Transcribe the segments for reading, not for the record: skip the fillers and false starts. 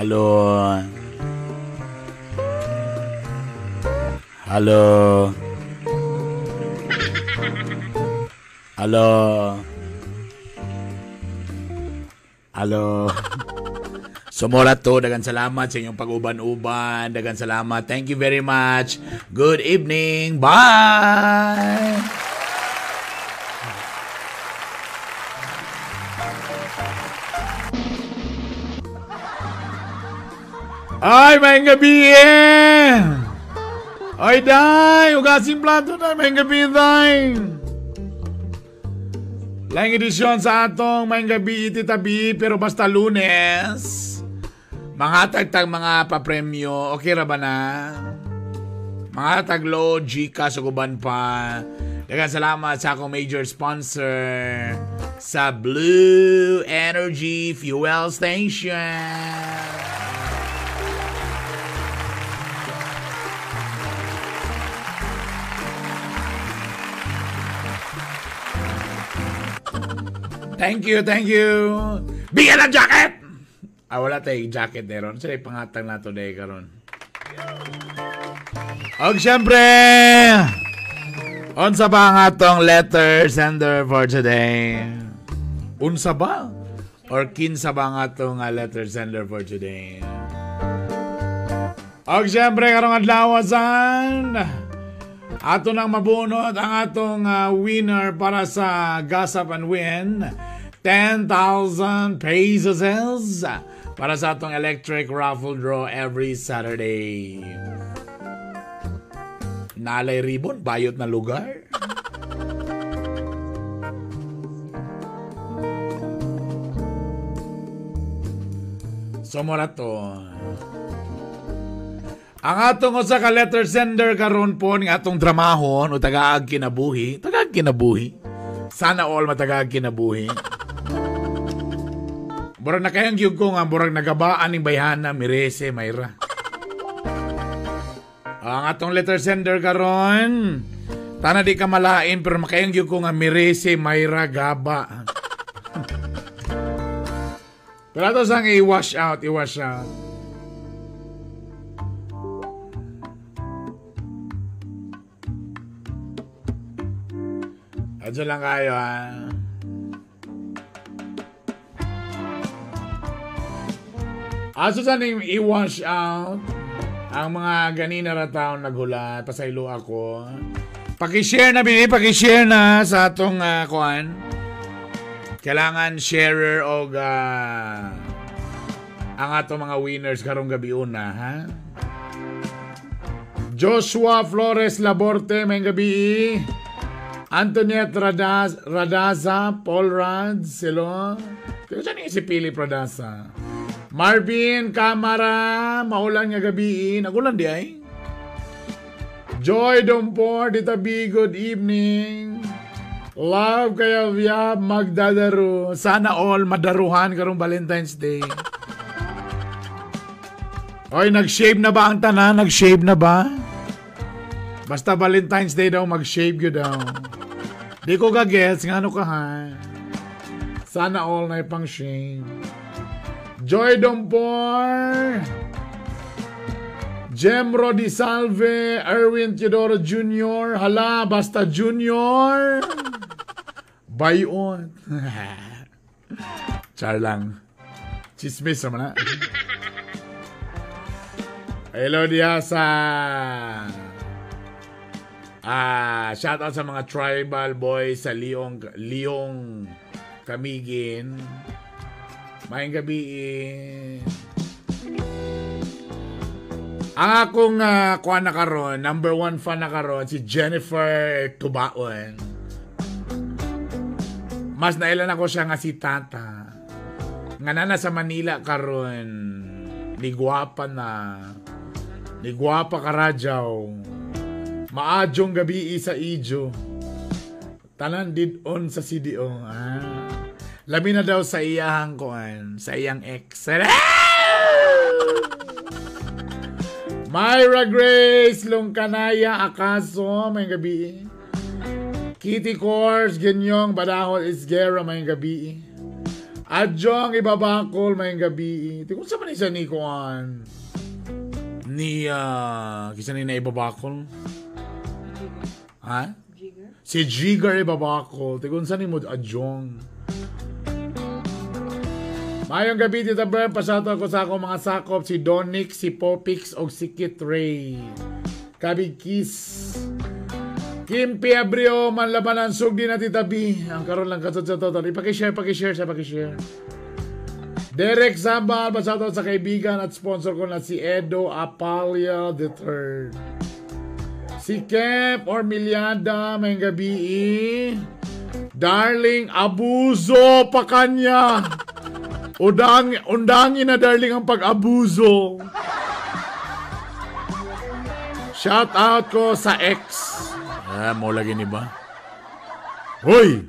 Hello. Hello. Hello. Hello. Sumura to, dagan salamat sa inyong pag-uban-uban. Dagan salamat. Thank you very much. Good evening. Bye! Ay, may gabi eh! Ay, day! Ugasin plato na, may gabi, day! Laing edisyon sa atong may gabi ititabi, pero basta Lunes. Mga tagtag mga papremyo, okay ra ba na? Mga taglo, Gcash, ug uban pa. Daghang salamat sa akong major sponsor sa Blue Energy Fuel Station. Thank you, thank you. Bigyan ng jacket! Ah, wala tayong jacket meron. Sila pangatang na today karon. Og syempre, unsa ba ang atong letter sender for today? Unsa ba? Or kinsa ba ang atong letter sender for today? Og syempre, karong adlaw san ato nang mabunot ang atong winner para sa Gasap and Win. 10,000 pesos para sa atong electric raffle draw every Saturday. Nalay ribbon, bayot na lugar. So mura to. Ang atong usa ka letter sender karon po ning atong dramahon o tagaag kinabuhi, tagaag kinabuhi. Sana all matagaag kinabuhi. Murag na kayang gyud ko nga murag nagabaan ning bayhana mirese mayra. Ang atong letter sender karon, tana di ka malain pero makayang gyud ko nga mirese mayra gaba. Pero ato sang i-wash out, i-wash out. Adyo lang kayo ha. Aso sa ning i-wash out ang mga ganina ra taon naghulat, pasaylo ako. Paki-share na bini, paki-share na sa atong kuan. Kailangan sharer og ang atong mga winners karong gabi una, ha? Joshua Flores Laborte, may gabi. Antoniette Radaza, Paul Rads, hello. Pero saan si Philip Radaza? Marvin Camara, maulan nga gabi. Nagulan di ay. Joy Dompor, Ditabi, good evening. Love kayo via magdadaro. Sana all madaruhan karong Valentine's Day. Oy, nag-shave na ba ang tanan? Nag-shave na ba? Basta Valentine's Day daw, mag-shave yun daw. Di ko gagets, nga ano ka ha? Sana all na ipang shave. Joy Dompor, Jemro Di Salve, Erwin Teodoro Jr., hala, basta Junior, bayon. Char lang. Chismis naman na. Hello diya sa shout out sa mga tribal boys sa Leong Camiguin. Maayong gabi. Ang akong kuha na karon, number one fan na karon, si Jennifer Tubaon. Mas nailan ako siya nga si Tata. Nga na sa Manila karon, ni gwapa na. Ni gwapa karadyaw. Maadyong gabi sa ijo. Tanan did-on sa CDO. Ah. Labi na daw sa iyahang kuan, sa iyang ex. Myra Grace Lungkanaya Akaso, may gabi. Kitty Coors Ginyong Badahol Isgera, may gabi. Adjong ibabakol mayong gabi. Kung sa man isa ni kuan ni kisa ni na ibabakol? Ha? Jigger. Si Jigger ibabakol. Tikun sa ni mo Adjong. Mayong gabi, Tita Bern. Pasato ako sa akong mga sakop. Si Donix, si Popix, o si Kit Ray. Kabig kiss. Kim P. Abrio, manlabanan sugdi na Tita B. Ang karon lang kasod sa total. Ipakishare, pakishare, sa pakishare. Derek Zambal, pasato sa kaibigan at sponsor ko na si Edo Apalia III. Si Kep Ormiliada, mayong gabi. Darling, abuso pa kanya. Undangin na darling ang pag-abuso. Shout out ko sa ex. Ah, mo lagi ni ba? Hoy!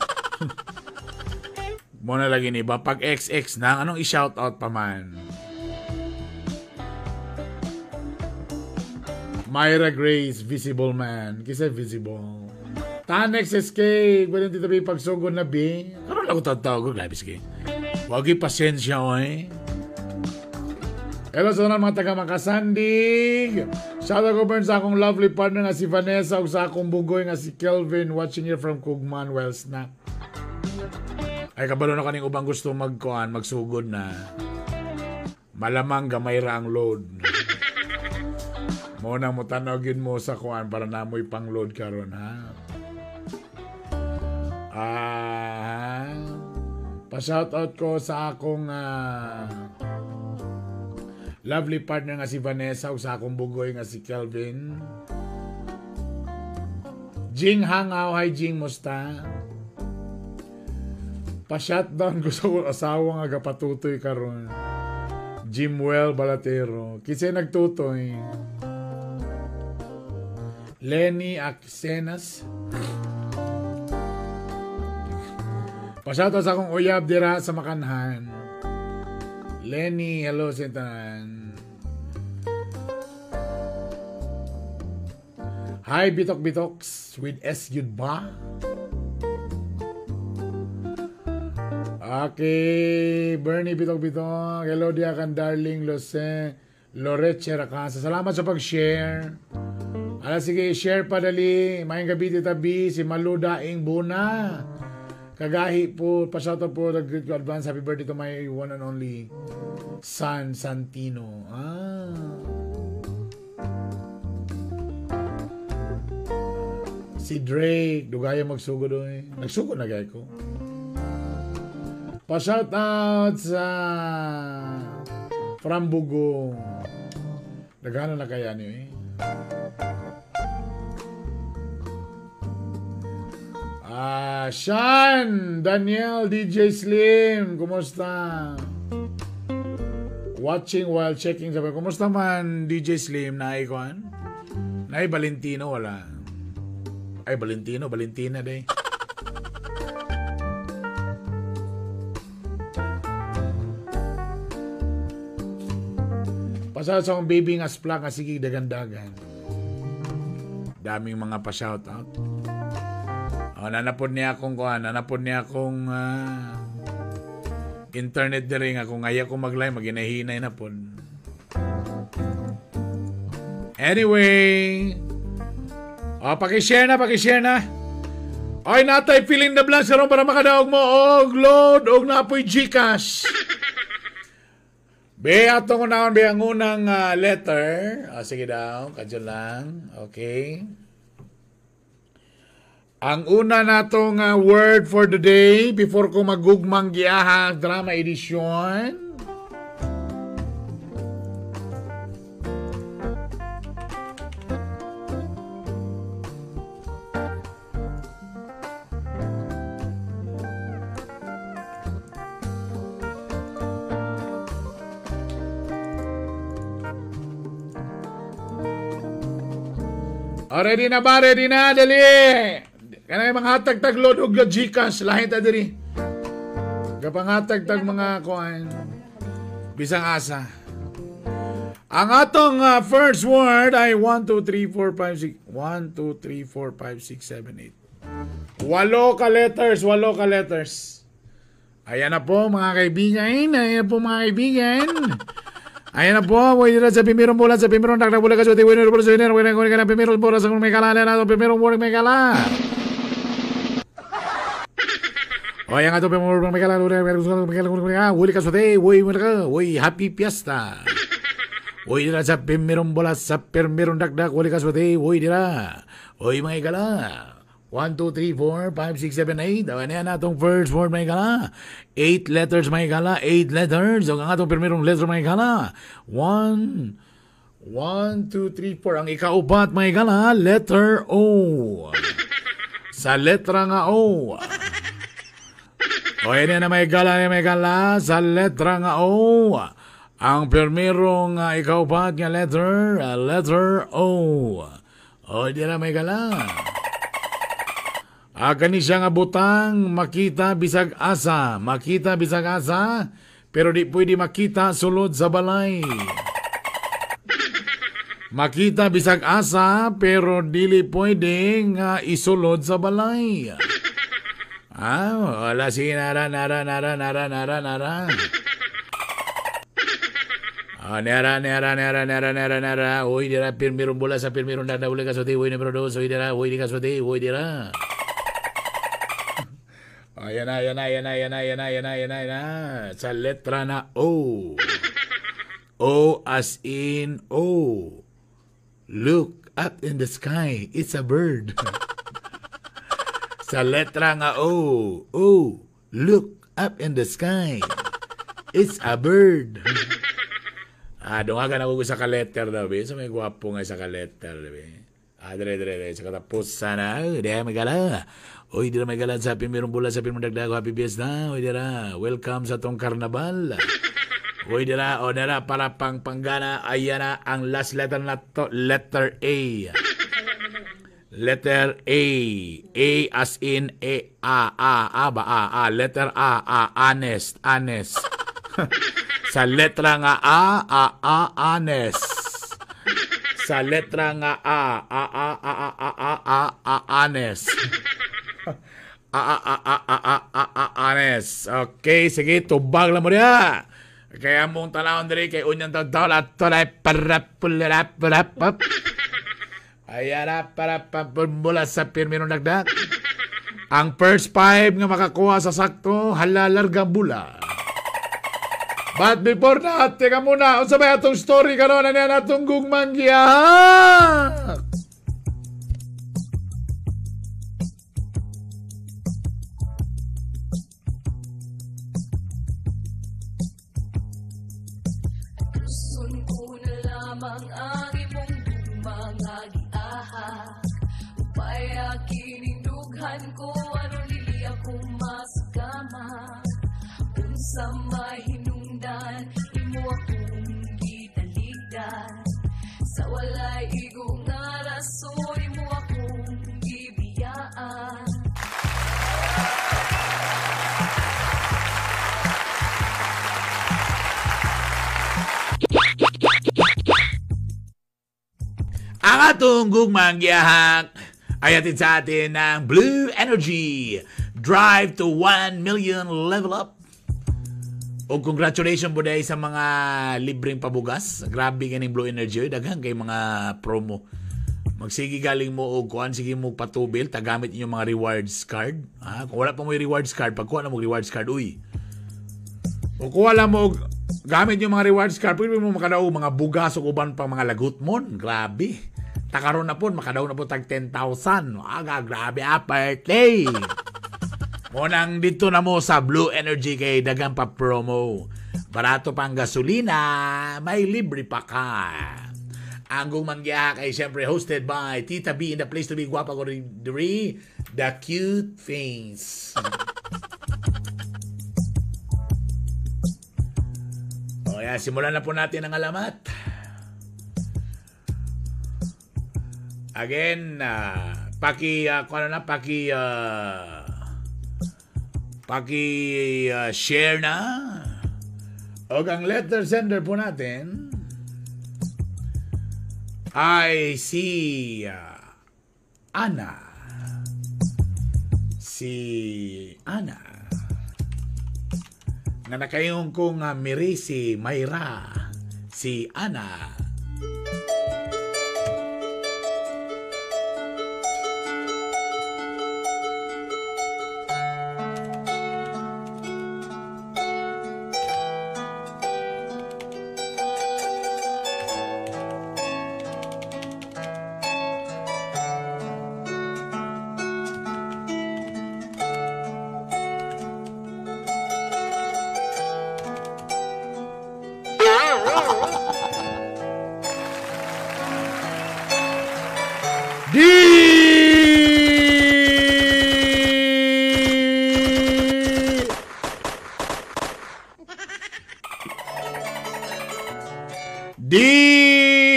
Mo na lagi ni ba? Pag XX na, anong i-shout out pa man? Myra Grace, Visible Man. Kisa visible. Tanex SK, pwede dito ba pagsugod na B? Karoon lang ko tatawag ko, grabe sige. Wagi pasensya, oy. Hello sa mga taga Makasandig. Shout out ko Bern sa akong lovely partner nga si Vanessa ug sa akong bugoy nga si Kelvin watching here from Kugman, Wells na. Ay kabalo na kaning ubang gusto magkuan, magsugod na. Malamang gamay ra ang load. Mo na mo tanawgin mo sa kuan para namoy pang load karon ha. Ah, pa-shout out ko sa akong lovely partner nga si Vanessa ug sa akong bugoy nga si Kelvin. Jing Hangaw, hi Jing, musta? Pa-shutdown ko sa akong asawa nga gapatutoy karon. Jimwell Balatero. Kisay nagtutoy. Lenny Axenas. Pa-shoutout sa akong uyab dira sa Makanhan. Lenny, hello sa tanan. Hi Bitok Bitoks with S yun ba? Okay, Bernie Bitok Bitok. Hello diya kan darling Lose Loreche Rakasa. Salamat sa pag-share. Ala sige, share pa dali. Mayong gabi Tita B, si Maluda Ing Buna. Kagahi po, pa-shoutout po, nag-greet ko advance. Happy birthday to my one and only son, Santino. Ah. Si Drake, dugaya magsugod oy. Nagsugod na gay ko. Pa-shoutout sa from Bugo. Nagana na kaya niyo eh. Ah, Sean, Daniel, DJ Slim, kumusta? Watching while checking. Sabi, kumusta man DJ Slim? Naikuan? Nay Valentino, wala. Ay, Valentino, Valentina day. Pasal sa akong baby nga splak nga sige dagandagan. Daming mga pa-shoutout. Oh, nanapod niya akong kuan, nanapod niya akong internet diri nga kung ayaw ko mag-live maginahinay na pod. Anyway, oh, paki-share na, paki-share na. Oy, natay fill in the blanks karon para makadaog mo og load og napoy GCash. Be, atong unahon be ang unang letter. Oh, sige daw, kadyo lang. Okay. Ang una natong word for the day before ko magugmang giaha drama edition. Oh, ready na ba? Ready na? Dali! Kanang mga hatag-tag load og GCash, lahi ta diri. Gapanghatag-tag mga kuan. Bisang asa. Ang atong first word ay 1 2 3 4 5 6 1 2 3 4 5 6 7 8. Walo ka letters, walo ka letters. Ayan na po mga kaibigan. Ayan na po mga kaibigan. Ayan na po. Uy, dira sa pimirong bola sa pimirong dagdag bola kaswerte. Uy, bola sa winner. Uy, na pimirong bola sa may kala. Na pimirong bola may kala. O, ayan nga ito, pimirong may kala. Uy, kaswerte. Uy, uy, happy fiesta. Uy, dira sa pimirong bola sa pimirong dagdag. Uy, kaswerte. Uy, dira. Uy, mga ikala. 1, 2, 3, 4, 5, 6, 7, 8. Ayan na itong first word, mga ikala. 8 letters, mga ikala. 8 letters. O ang atong primerong letter, mga ikala. 1, 1, 2, 3, 4. Ang ikaupat, mga ikala, letter O. Sa letra nga O. O ayan na, mga ikala, mga ikala. Sa letra nga O. Ang primerong ikaupat nga letter, letter O. O, di na, mga ikala. Kani siya nga butang makita bisag asa, makita bisag asa, pero di pwede makita sulod sa balay. Makita bisag asa, pero dili pwede nga isulod sa balay. Ah, wala sige, nara nara nara nara nara nara. Ah, nara nara nara nara nara nara. Uy, dira pirmirong bola sa pirmirong dagdag uli kasuti, uy numero 2, uy dira, uy di kasuti, uy dira. Ayan na, ayan na, ayan na, ayan na, ayan na, ayan na, ayan na, ayan na. Sa letra na O. O as in O. Look up in the sky, it's a bird. Sa letra nga O. O. Look up in the sky, it's a bird. Ah, dungagan ako sa ka-letter daw, be. So may gwapo nga sa ka-letter, be. Ah, dere, dere, dere. Sa katapusan na, di may gala. Uy, di na may gala sa pimirong bola sa pimirong dagdag. Happy fiesta. Uy, dira. Welcome sa tong karnabal. Uy, dira. O, dira. Para pang panggana. Ayan na ang last letter na to. Letter A. Letter A. A as in A. A. A. A ba? A. A. Letter A. A. Honest. Honest. Sa letra nga A. A. A. Honest. Sa letra nga A. A. A. A. A. A. A. A. A. Honest. A, A, A, A, A, A, A, A, honest. Okay, sige, tubag lang mo niya. Kaya mong tanawon diri kay unyang tawtaw at tulay parapulapulapap. Ayan na, parapapumula sa pirminong dagdag. Ang first 5 nga makakuha sa sakto, halalarga bula. But before that, teka muna, unsa ba atong story karon ano yan atong gugmang giyahak? Sa mahinungdan, imo akong gitaligdan. Sa walay igo nga rason, imo akong gibiyaan. Ang atong gugmang giyahak ay atid sa atin ng Blue Energy Drive to 1 Million Level Up. O congratulations po dahil sa mga libreng pabugas. Grabe ganing Blue Energy. Daghang kay mga promo. Magsige galing mo og kuan, sige mo patubil, tagamit inyong mga rewards card. Ah, kung wala pa mo rewards card, pagkuha na mo rewards card, uy. O kuha lang mo og gamit yung mga rewards card, pwede mo makadaw mga bugas o uban pang mga lagutmon. Grabe. Takaroon na po, makadaw na po tag 10,000. Aga, grabe, aparte. Munang dito na mo sa Blue Energy kay daghang pa promo. Barato pang gasolina, may libre pa ka. Ang gugmang giyahak ay siyempre hosted by Tita B in the place to be, guwapa ko diri, the cute face. O yan, simulan na po natin ang alamat. Again, paki share na. O ang letter sender po natin ay si Ana. Si Ana. Nga nakaingon ko nga miri si Mayra, si Ana. Dear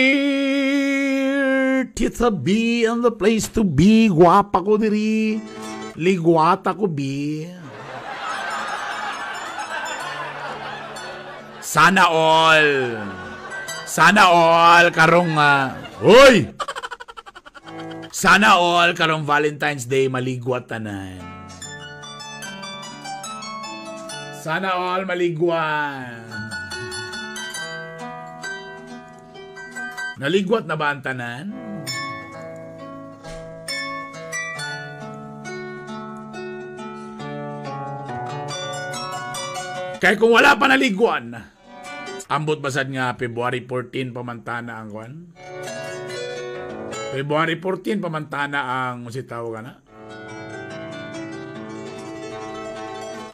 Tita B and the place to be, guwapa ko diri, ligwata ko bi. Sana all. Sana all karong hoy. Sana all karong Valentine's Day maligwat tanan. Sana all maligwat. Naligwat na ba ang tanan? Kaya kung wala pa naligwan, ambot basad nga February 14 pamantana ang kwan? February 14 pamantana ang si tawag na?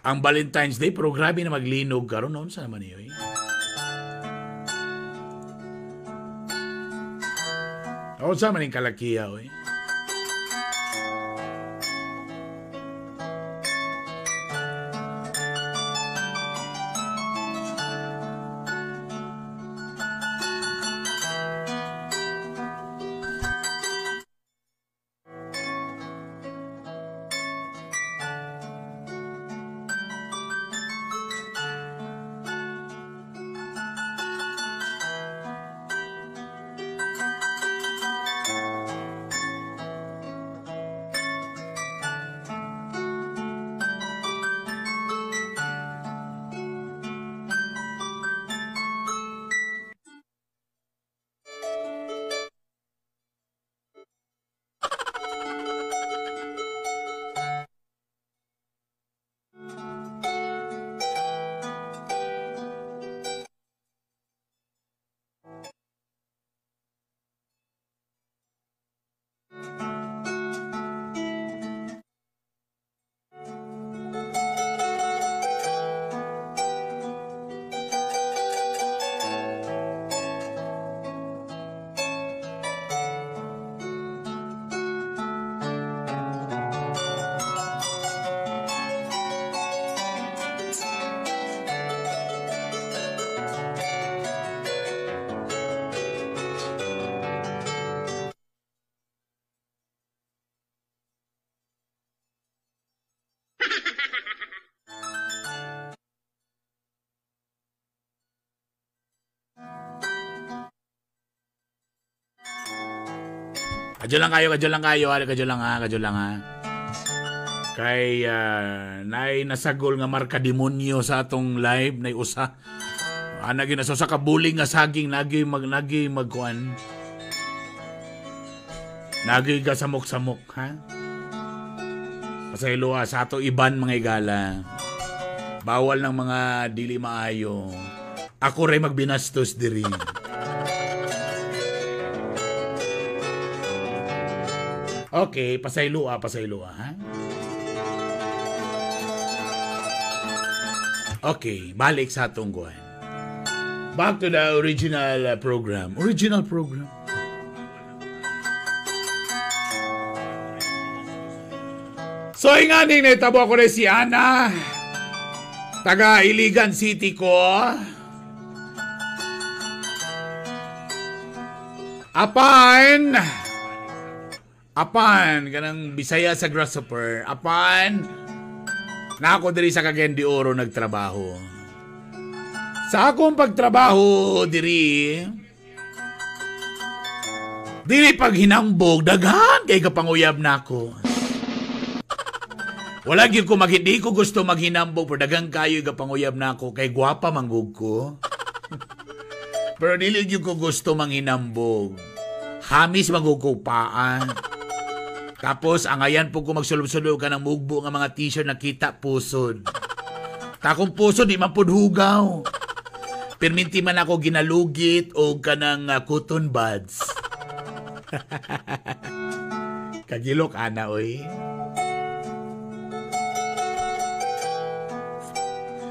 Ang Valentine's Day, pero grabe na maglinog karon noon sa naman iyo eh. O sa maning kalakiya, oy. Kadyo lang kayo, kadyo lang kayo, kadyo lang ha, kadyo lang ha. Kay nay nasagol nga marka demonyo sa atong live, nay usa. Ana gyud sa kabuling nga saging nagi mag nagi magkuan. Nagi ga samok-samok ha. Pasayloa sa ato iban mga igala. Bawal ng mga dili maayo. Ako ray magbinastos diri. Okay, pasayloa, pasayloa, ha? Okay, balik sa atong kuan. Back to the original program. Original program. So, inganing naitabo ako rin si Ana. Taga Iligan City ko. Apan! Apan, ganang Bisaya sa grasshopper. Apan, na ako diri sa Cagayan de Oro nagtrabaho. Sa akong pagtrabaho diri, diri pag hinambog, daghan kay kapanguyab nako. Wala gyud ko hindi ko gusto maghinambog pero daghang kayo gapanguyab nako kay gwapa manggug ko. Pero dili gyud ko gusto manghinambog. Hamis manggug ko paa. Tapos angayan po ko magsulob-sulob ka ng mugbo nga mga t-shirt na kita pusod. Takong pusod di man pud hugaw. Pirminti man ako ginalugit o kanang cotton buds. Kagilok ana oy.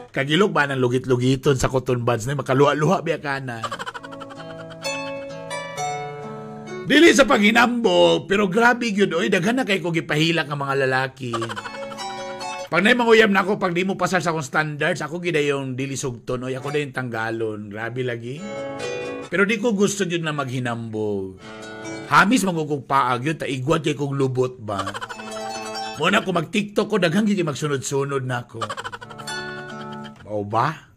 Kagilok ba ng lugit-lugiton sa cotton buds na makaluha-luha biya ka na. Dili sa paghinambog, pero grabe gyud oy, daghan na kay ko gipahilak ang mga lalaki. Pag naimanguyab na ako, pag di mo pasar sa akong standards, ako gid yung dili sugton oy, ako na yung tanggalon. Grabe lagi. Pero di ko gusto gyud na maghinambog. Hamis magugog paag yun, taigwad kay kong lubot ba. Muna ko mag-TikTok ko, daghang gyud magsunod-sunod na ako. Mao ba?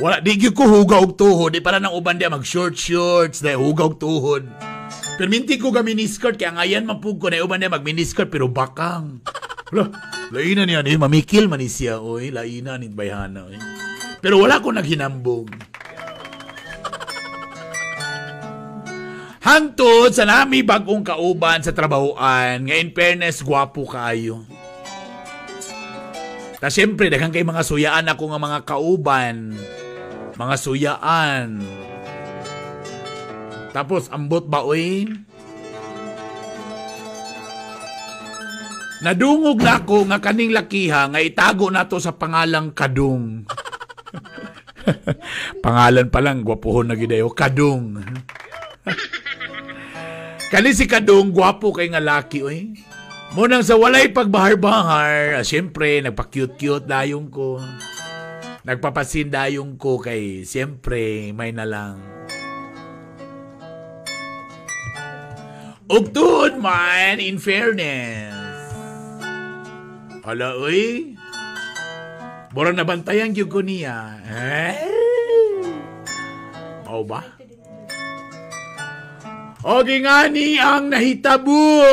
Wala, di gyud ko hugaw og tuhod. Di para nang uban di mag short shorts, di hugaw og tuhod. Pero minti ko ga miniskirt, kaya ngayon man pug ko na uban di mag miniskirt, pero bakang. Wala, laina niya ni, mamikil man ni siya, oy, laina ni bayhana, oy. Pero wala ko naghinambog. Hangtod sa nami bagong kauban sa trabahoan, nga in fairness, gwapo kaayo. Ta siyempre, daghang kay mga suyaan ako nga mga kauban. Mga suyaan. Tapos, ambot ba, oy? Nadungog na ako nga kaning lakiha nga itago na to sa pangalang Kadung. Pangalan pa lang, gwapuhon na gidayo. Kadung. Kani si Kadung, gwapo kay nga laki, oy. Munang sa walay pagbahar-bahar, siyempre, nagpa-cute-cute dayong ko. Nagpapasin dayong ko kay, siyempre, may na lang. Ug tuod man, in fairness. Hala, uy. Murang nabantayan gyud ko niya. Eh? Mao ba? Okay nga ni ang nahitabo.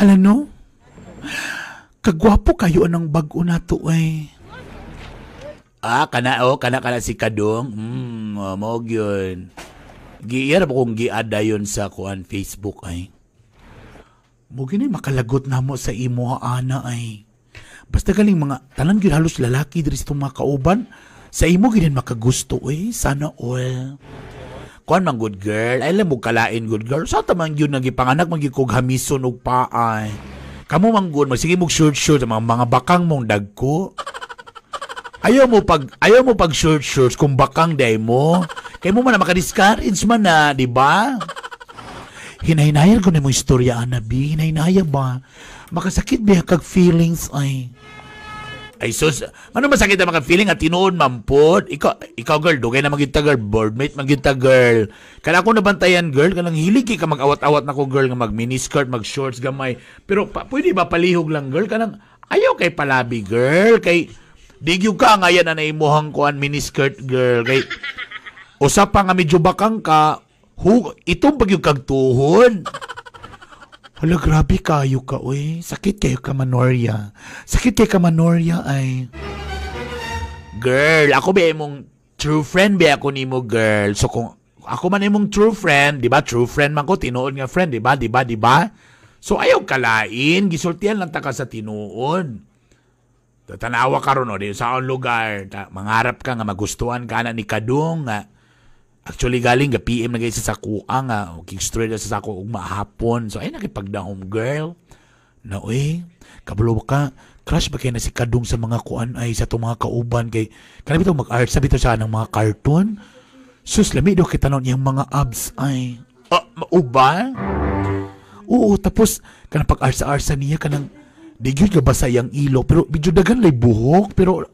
Hala no? Kagwapo kayo anang bag-o na to eh. Ah, kana oh, kana kana si Kadong. Mao gyud. Giiyar ba kong giada yon sa kuan Facebook ay. Mo gini makalagot namo sa imo ana ay. Basta galing mga tanan gyud halos lalaki diri sa itong mga kauban, sa imo gid makagusto eh, sana all. Kuan man good girl, ay lang mo kalain good girl. Sa ta man gyud nagipanganak man gyud kog hamison og paay. Kamo man good, magsige mog short short mga bakang mong dagko. Ayaw mo pag short shorts kung bakang day mo. Kay mo man na maka-discourage man na, di ba? Hinahinayan ko na mo istorya, ana, bi. Hinahinaya ba? Makasakit ba kag feelings ay? Ay sus, ano masakit ang mga feeling at tinuod mampod? Ikaw girl, dugay na magita girl, boardmate magita girl. Kala ko nabantayan girl, kanang hilig ka mag-awat-awat na ko girl nga mag miniskirt, mag shorts gamay. Pero pwede ba palihog lang girl kanang ayaw kay palabi girl kay di gyud ka ngayon na naimuhang kuan miniskirt girl kay usa pa nga medyo bakang ka, itong pag yung kagtuhon. Hala, grabe kayo ka, uy. Sakit kayo ka, Manorya. Sakit kayo ka, Manorya, ay. Girl, ako ba mong True friend ba ako nimo, girl? So kung ako man imong true friend, di ba? True friend man ko, tinuod nga friend, di ba? Di ba? Di ba? So ayaw kalain, gisultian lang ta ka sa tinuod. Tanawa karon no, di sa akong lugar, mangarap ka nga magustuhan ka na ni Kadung nga. Actually galing ga PM na gay sa kuha nga, o kickstory na sa sako ug mahapon. So ay nakipagdahom, girl. Na oy, kabalo ka, crush ba kay na si Kadung sa mga kuan ay sa itong mga kauban kay kanang bitaw mag-art sa bitaw sa anang mga cartoon. Sus, lami daw kita noon yung mga abs ay. Mauba? Oo, tapos kanang pag-arsa-arsa niya kanang di gyud ka basa yang ilo pero medyo dagan lay buhok pero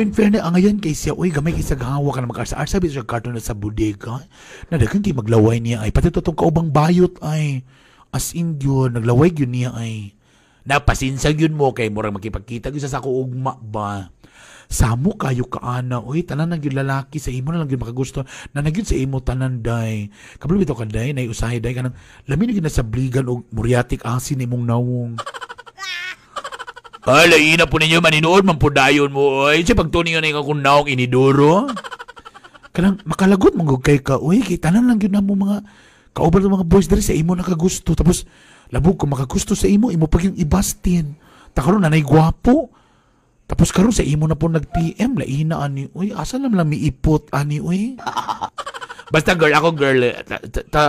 in fairness ang ngayon kay siya oy gamay kay sa gawa ka na mag-arsa-arsa bitaw siya cartoon na sa bodega na daghan kay maglaway niya ay pati totong kaubang bayot ay as in gyud naglaway gyud niya ay napasinsa gyud mo kay murag makipagkita gyud sa sako ugma ba. Samo kayo kaana oy tanan na gyud lalaki sa imo na lang gyud makagusto na na gyud sa imo tanan day. Kabalo bitaw ka day nay usahay day kanang lami na gyud na sabligan og muriatic acid imong nawong. Ay, laina po ninyo maninuod man po dayon mo oy. Sa pagtuning na akong nawong inidoro. Kanang makalagot man gud kay ka oy kay tanan lang gyud namo mga kauban ng mga boys diri sa imo nakagusto tapos labog kung makagusto sa imo imo pag yung ibastin. Ta karon nanay gwapo. Tapos karon sa imo na po nag-PM, laina ani, uy, asa lang lang miipot ani, uy. Basta girl, ako girl,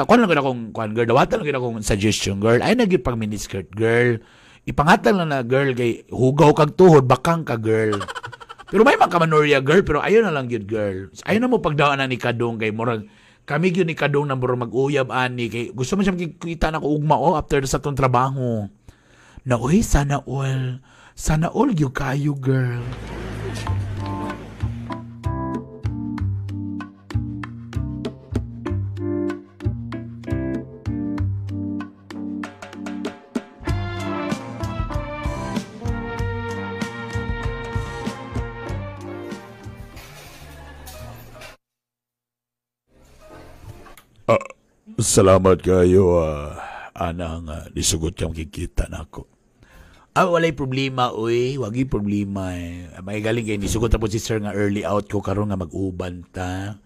kuan lang akong kuan girl, dawatan lang akong suggestion girl. Ay nagyud pag miniskirt girl. Ipangatan lang na girl kay hugaw kag tuhod, bakang ka girl. Pero may mga kamanorya girl, pero ayo na lang gyud girl. Ayo na mo pagdaan na ni Kadong kay murag kami gyud ni Kadong na murag mag-uyab ani kay gusto man siya makikita na ko ugma oh after sa tong trabaho. Na uy, sana all. Sana all you kayo, girl. Salamat kayo, ana nga nisugot kang kikita na ako. Ah, walay problema, uy. Wagi problema, eh. May galing kay nisugot na po si sir nga early out ko karon nga mag-uban ta.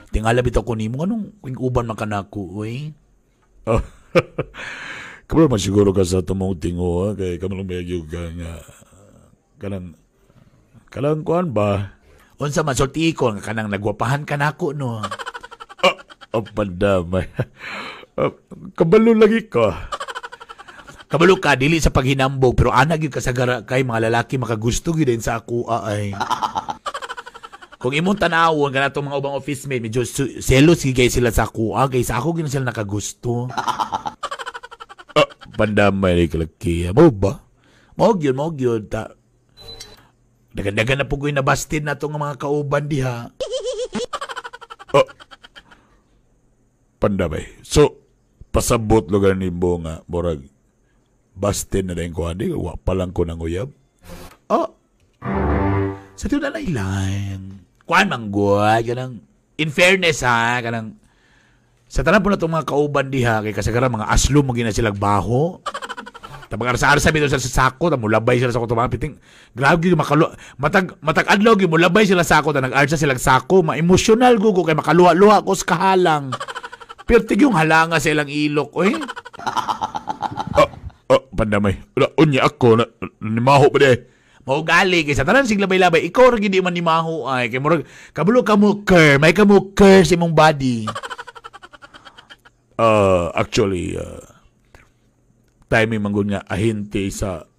Tingala bitaw ko nimo anong uban man kanako, uy. Oh. Kabalo man siguro ka sa tumong tingo, kay kamalong medyo ka nga kanang kanang kuan ba? Unsa man sulti ko nga kanang nagwapahan kanako no. Oh, pandamay. Kabalo lagi ka. Kabalo ka dili sa paghinambog pero ana gyud kasagara kay mga lalaki makagusto gyud din sa ako ay. Kung imong tan-awon kanatong mga ubang office mate medyo selos gyud kay sila sa ako kay sa ako gyud sila nakagusto. Pandamay ni kalaki. Mo ba? Mao gyud ta. Dagan-dagan na pugoy nabastin na tong mga kauban diha. Pandamay. So pasabot lugar nimo nga murag baste na din ko andi, wa pa lang ko nang uyab. Oh. Sa tiyo na lang. Kuan man gud kanang in fairness ha kanang sa tanan po na itong mga kauban diha kay kasagaran mga aslo mo gina silang baho. Tabang arsa-arsa bitaw sila sa sako, ta mulabay sila sa kuto mga piting. Grabe gyud makalu matag matag adlaw gyud mulabay sila sa sako ta nag-arsa silang sako, ma-emotional gugo kay makaluha-luha ko sa kahalang. Pertig yung halanga sa ilang ilok, oy. Oh, pandamay. Unya ako na nimaho pa di. Mao gali kay sa tanan sig labay-labay ikaw ra gid di man nimaho ay kay murag kabalo ka mo cur, may ka mo cur sa imong body. Actually timing man gud nga ahinte sa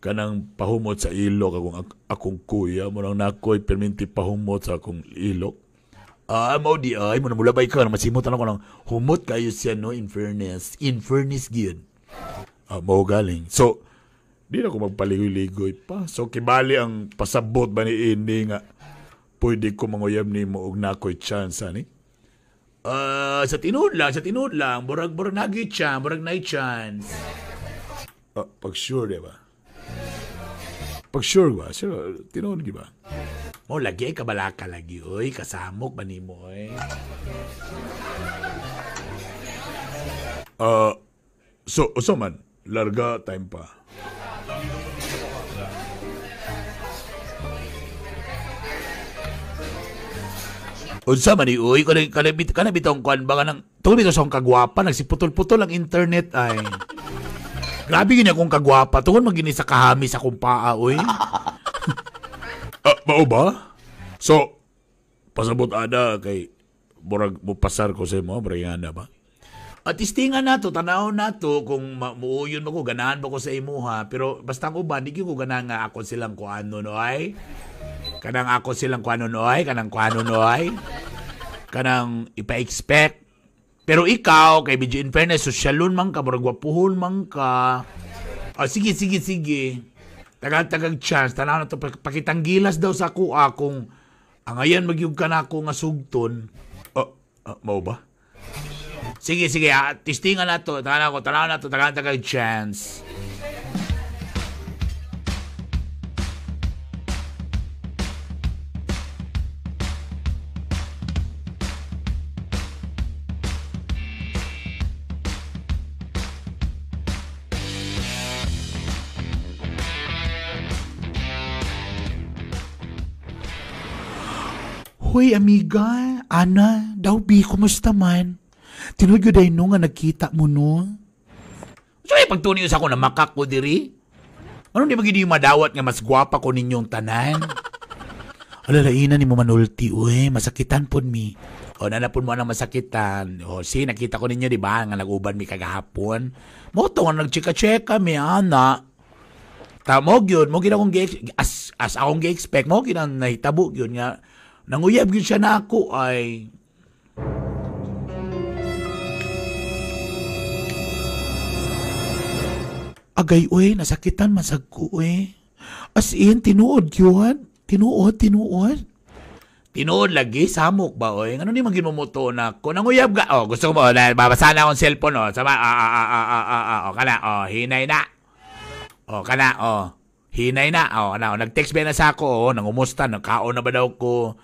kanang pahumot sa ilok akong akong kuya mo nang nakoy perminti pahumot sa akong ilok. Mao di ay mo namulabay ka masimot ako nang humot kayo siya no in fairness. In fairness gyud. Mao galing. So, di na ko magpaligoy-ligoy pa. So, kibali ang pasabot ba ni ini nga pwede ko manguyab nimo og nakoy chance, ani? Sa tinuod lang. Murag nagi chance, murag nay chance. Pag sure, di ba? Pag sure ba? Sure, tinuod gi ba? Mo lagi ay kabalaka lagi, oy. Kasamok ba nimo, oy? So man, larga time pa. Unsa man ni uy, kana bitong kuan ba kanang tungod bitaw sa akong kagwapa nagsiputol-putol ang internet ay. Grabe gini akong kagwapa tungod man gini sa kahami sa akong paa uy. Mao ba? So pasabot ada kay murag mopasar ko sa imo, murag ana ba? At istingan nato, tanaw nato kung muuyon mo ko, ganahan ba ko sa imuha, pero basta ang uban, di ko ganahan nga ako silang kuano no ay. Kanang ako silang kuano no ay, kanang kuano no ay. Kanang ipa-expect. Pero ikaw, kay medyo in fairness, sosyalon man ka, murag gwapuhon man ka. Oh, sige, sige, sige. Tagal-tagal chance, tanaw na to, pakitanggilas daw sa kuha kung angayan magyug ka na ako nga sugton. Oh, mao ba? Sige, sige, testingan na to. Tanaw na to, tagal-tagal chance. Hoy, amiga, Ana, daw bi, kumusta man? Tinuod yun no nga nagkita mo no? So, ay, pagtuniyo sa ako na makak ko diri? Ano di magiging madawat nga mas gwapa ko ninyong tanan? Alalainan ni mo manulti, uy, masakitan po mi. O, nanapon mo ang masakitan. O, si, nakita ko ninyo, di ba, nga nag-uban mi kagahapon. Moto nga nagchika-cheka mi, ana. Tamog yun, mo gina akong as akong gi-expect, mo gina nahitabo yun nga. Nanguyab yun siya na ako ay... Agay, uy, nasakitan masag ko, uy. As in, tinuod yun. Tinuod. Tinuod lagi, samok ba, uy? Ano ni maging mumuto na ko? Nanguyab ka. Oh, gusto ko mo, babasa na akong cellphone, oh. Sama, oh, kana, oh, hinay na. Oh, kana, oh. Hinay na, oh, na, oh. Nag-text ba na sa ako, oh, nangumusta, nagkaon na ba daw ko?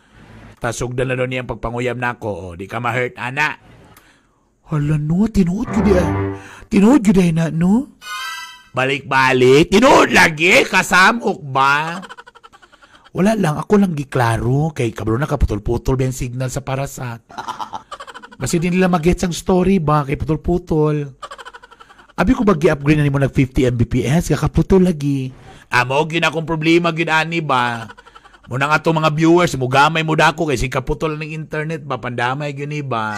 Tasugdan na daw niya ang pagpanguyab na ako, oh, di ka ma-hurt, ana. Hala, no, tinuod yun ay. Tinuod yun ay na, no? Balik-balik. Tinuod lagi, kasamok ba? Wala lang, ako lang giklaro. Kay kabro na kaputol-putol ba yung signal sa parasat. Kasi di nila mag-gets ang story ba, kay putol-putol. Abi ko ba gi-upgrade na nimo nag 50 Mbps, kakaputol lagi. Amo, gyud akong problema, gyud ani ba? Muna nga to mga viewers, mugamay mo dako kay si kaputol ng internet ba, pandamay gyud ni ba?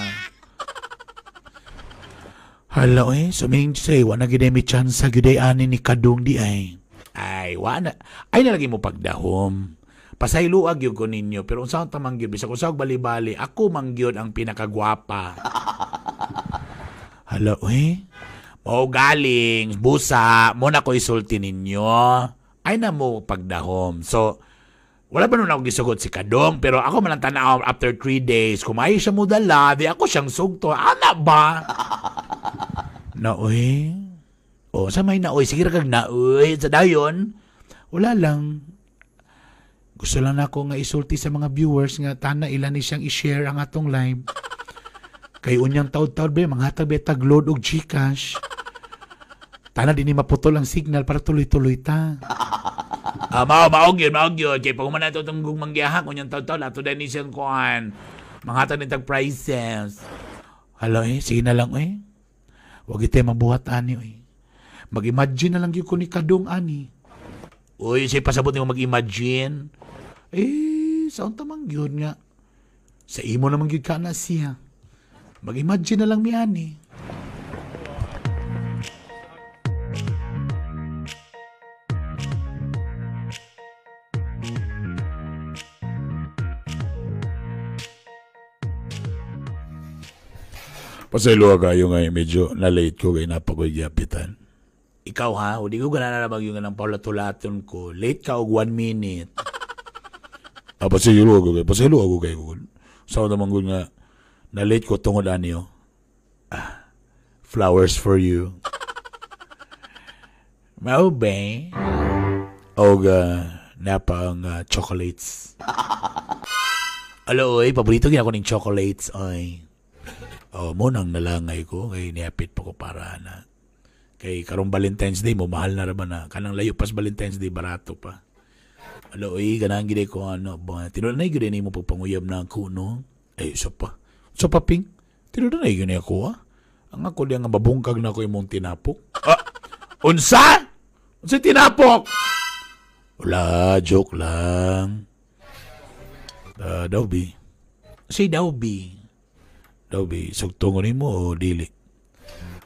Hala, eh, suming say, wala gyud may chance gyud ani ni Kadong di ay. Ay, wala. Ay, nalagi mo pagdahom. Pasayloag gyud ko ninyo, pero unsa ang tamang gyud, bisag usa og bali-bali, ako man gyud ang pinakagwapa. Hala, eh. Mao galing, busa, mo na ko isulti ninyo. Ay na mo pagdahom. So, wala ba nun ako gisugot si Kadong, pero ako man ang tanaw after 3 days, kung ay siya mo dala, di ako siyang sugto. Ana ba? Naoy. O, sa may naoy, sige ra kag naoy. Sa dayon, wala lang. Gusto lang nako nga isulti sa mga viewers nga tana ilan ni siyang i-share ang atong live. Kay unyang taod-taod ba, manghatag ba tag-load og GCash. Tana din ni maputol ang signal para tuloy-tuloy ta. Maog yun. Kay pag human nato itong manggiyahan, unyang taod-taod, ato din ni siyang kuhan. Manghatag din tag prices. Hala eh, sige na lang eh. Huwag ito mabuhat ani eh. Mag-imagine na lang yun ko ni Kadong ani. Uy, siya pasabot niyo mag-imagine. Eh, saan tamang yun nga? Sa imo namang yun ka na siya. Mag-imagine na lang mi ani. Pasaylo kayo nga medyo na-late ko kay napakoy giapitan. Ikaw ha, hindi ko ganana na magyungan ng paulatulaton ko. Late ka og 1 minute. Pasaylo ako kay. Pasaylo ako kay. Sa naman ko nga na-late ko tungod ani oh. Flowers for you. Mao ba? Og napa ang chocolates. Alo oy, paborito gyud ako ning chocolates oy. Oh, mo nang nalangay ko kay niapit pa ko para na. Kay karong Valentine's Day mo mahal na ra ba na kanang layo pas Valentine's Day barato pa. Alo oy, ganahan gid ko ano ba. Tinuod na gyud nimo pagpanguyab na ako no. Ay, so pa. So pa, Ping? Tinuod na yun ako, ha? Ang ako diya nga babungkag na ako imong tinapok. Ah, unsa? Unsa tinapok? Wala, joke lang. Daw, bi. Say daw, bi. Daw, bi. Sugtungon nimo o dili?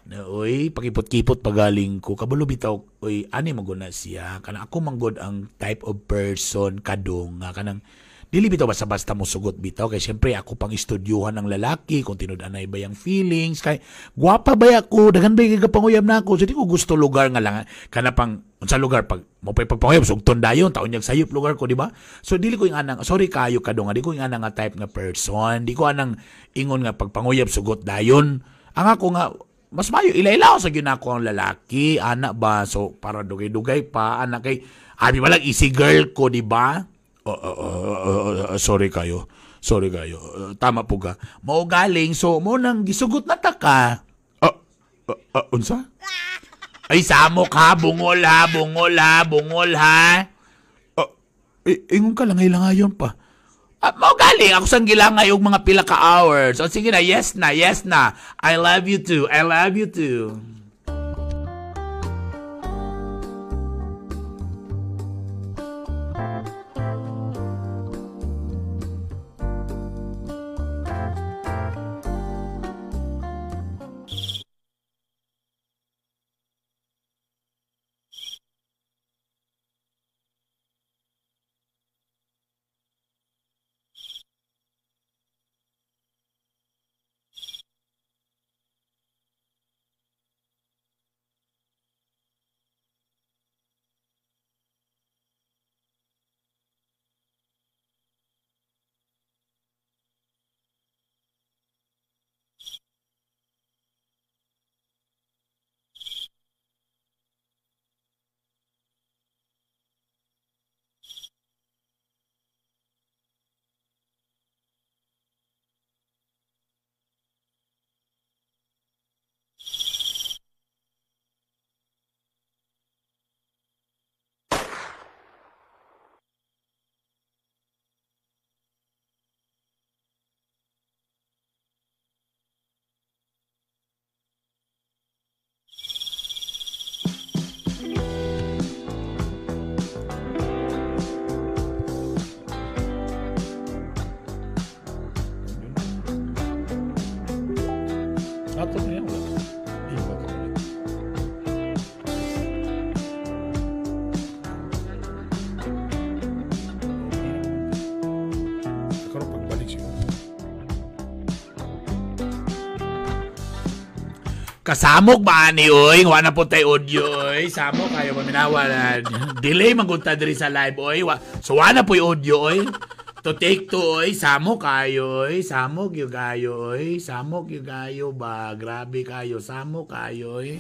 Na, oy, pakipot-kipot pagaling ko. Kabalo bitaw, oy, ani magod na siya. Kanang ako manggod ang type of person kadong nga kanang dili bitaw basta-basta mo sugot bitaw. Kay siyempre ako pang estudyuhan ng lalaki kung tinud-anay ba yung feelings. Kay gwapa ba ako, daghan ba yung gapanguyab na ako. So di ko gusto lugar nga lang kana pang unsa lugar pag mo pay pagpanguyab sugton dayon taon niyag sayop lugar ko, di ba? So dili ko yung anang, sorry kayo kadong, di ko yung anang nga type nga person. Di ko anang ingon nga pagpanguyab sugot dayon. Ang ako nga mas mayo ilailaw sa gyud nako ang lalaki, ana ba? So para dugay-dugay pa ana kay abi ba lang easy girl ko, di ba? Sorry kayo. Sorry kayo. Tama po ka. Mao galing so mo nang gisugot na ta ka. Unsa? Ay samok ha, bungol ha, bungol ha, bungol ha. Ingon ka lang ilangayon pa. Mao galing ako sang gilangay og mga pila ka hours. O sige na, yes na, yes na. I love you too. I love you too. Kasamok ba ni oy? Wa na po tay audio oy. Samok kayo paminawa na. Delay man gud ta diri sa live oy. So wa na po'y audio oy. To take two oy. Samok kayo oy. Samok yu kayo oy. Samok yu kayo ba? Grabe kayo. Samok kayo oy.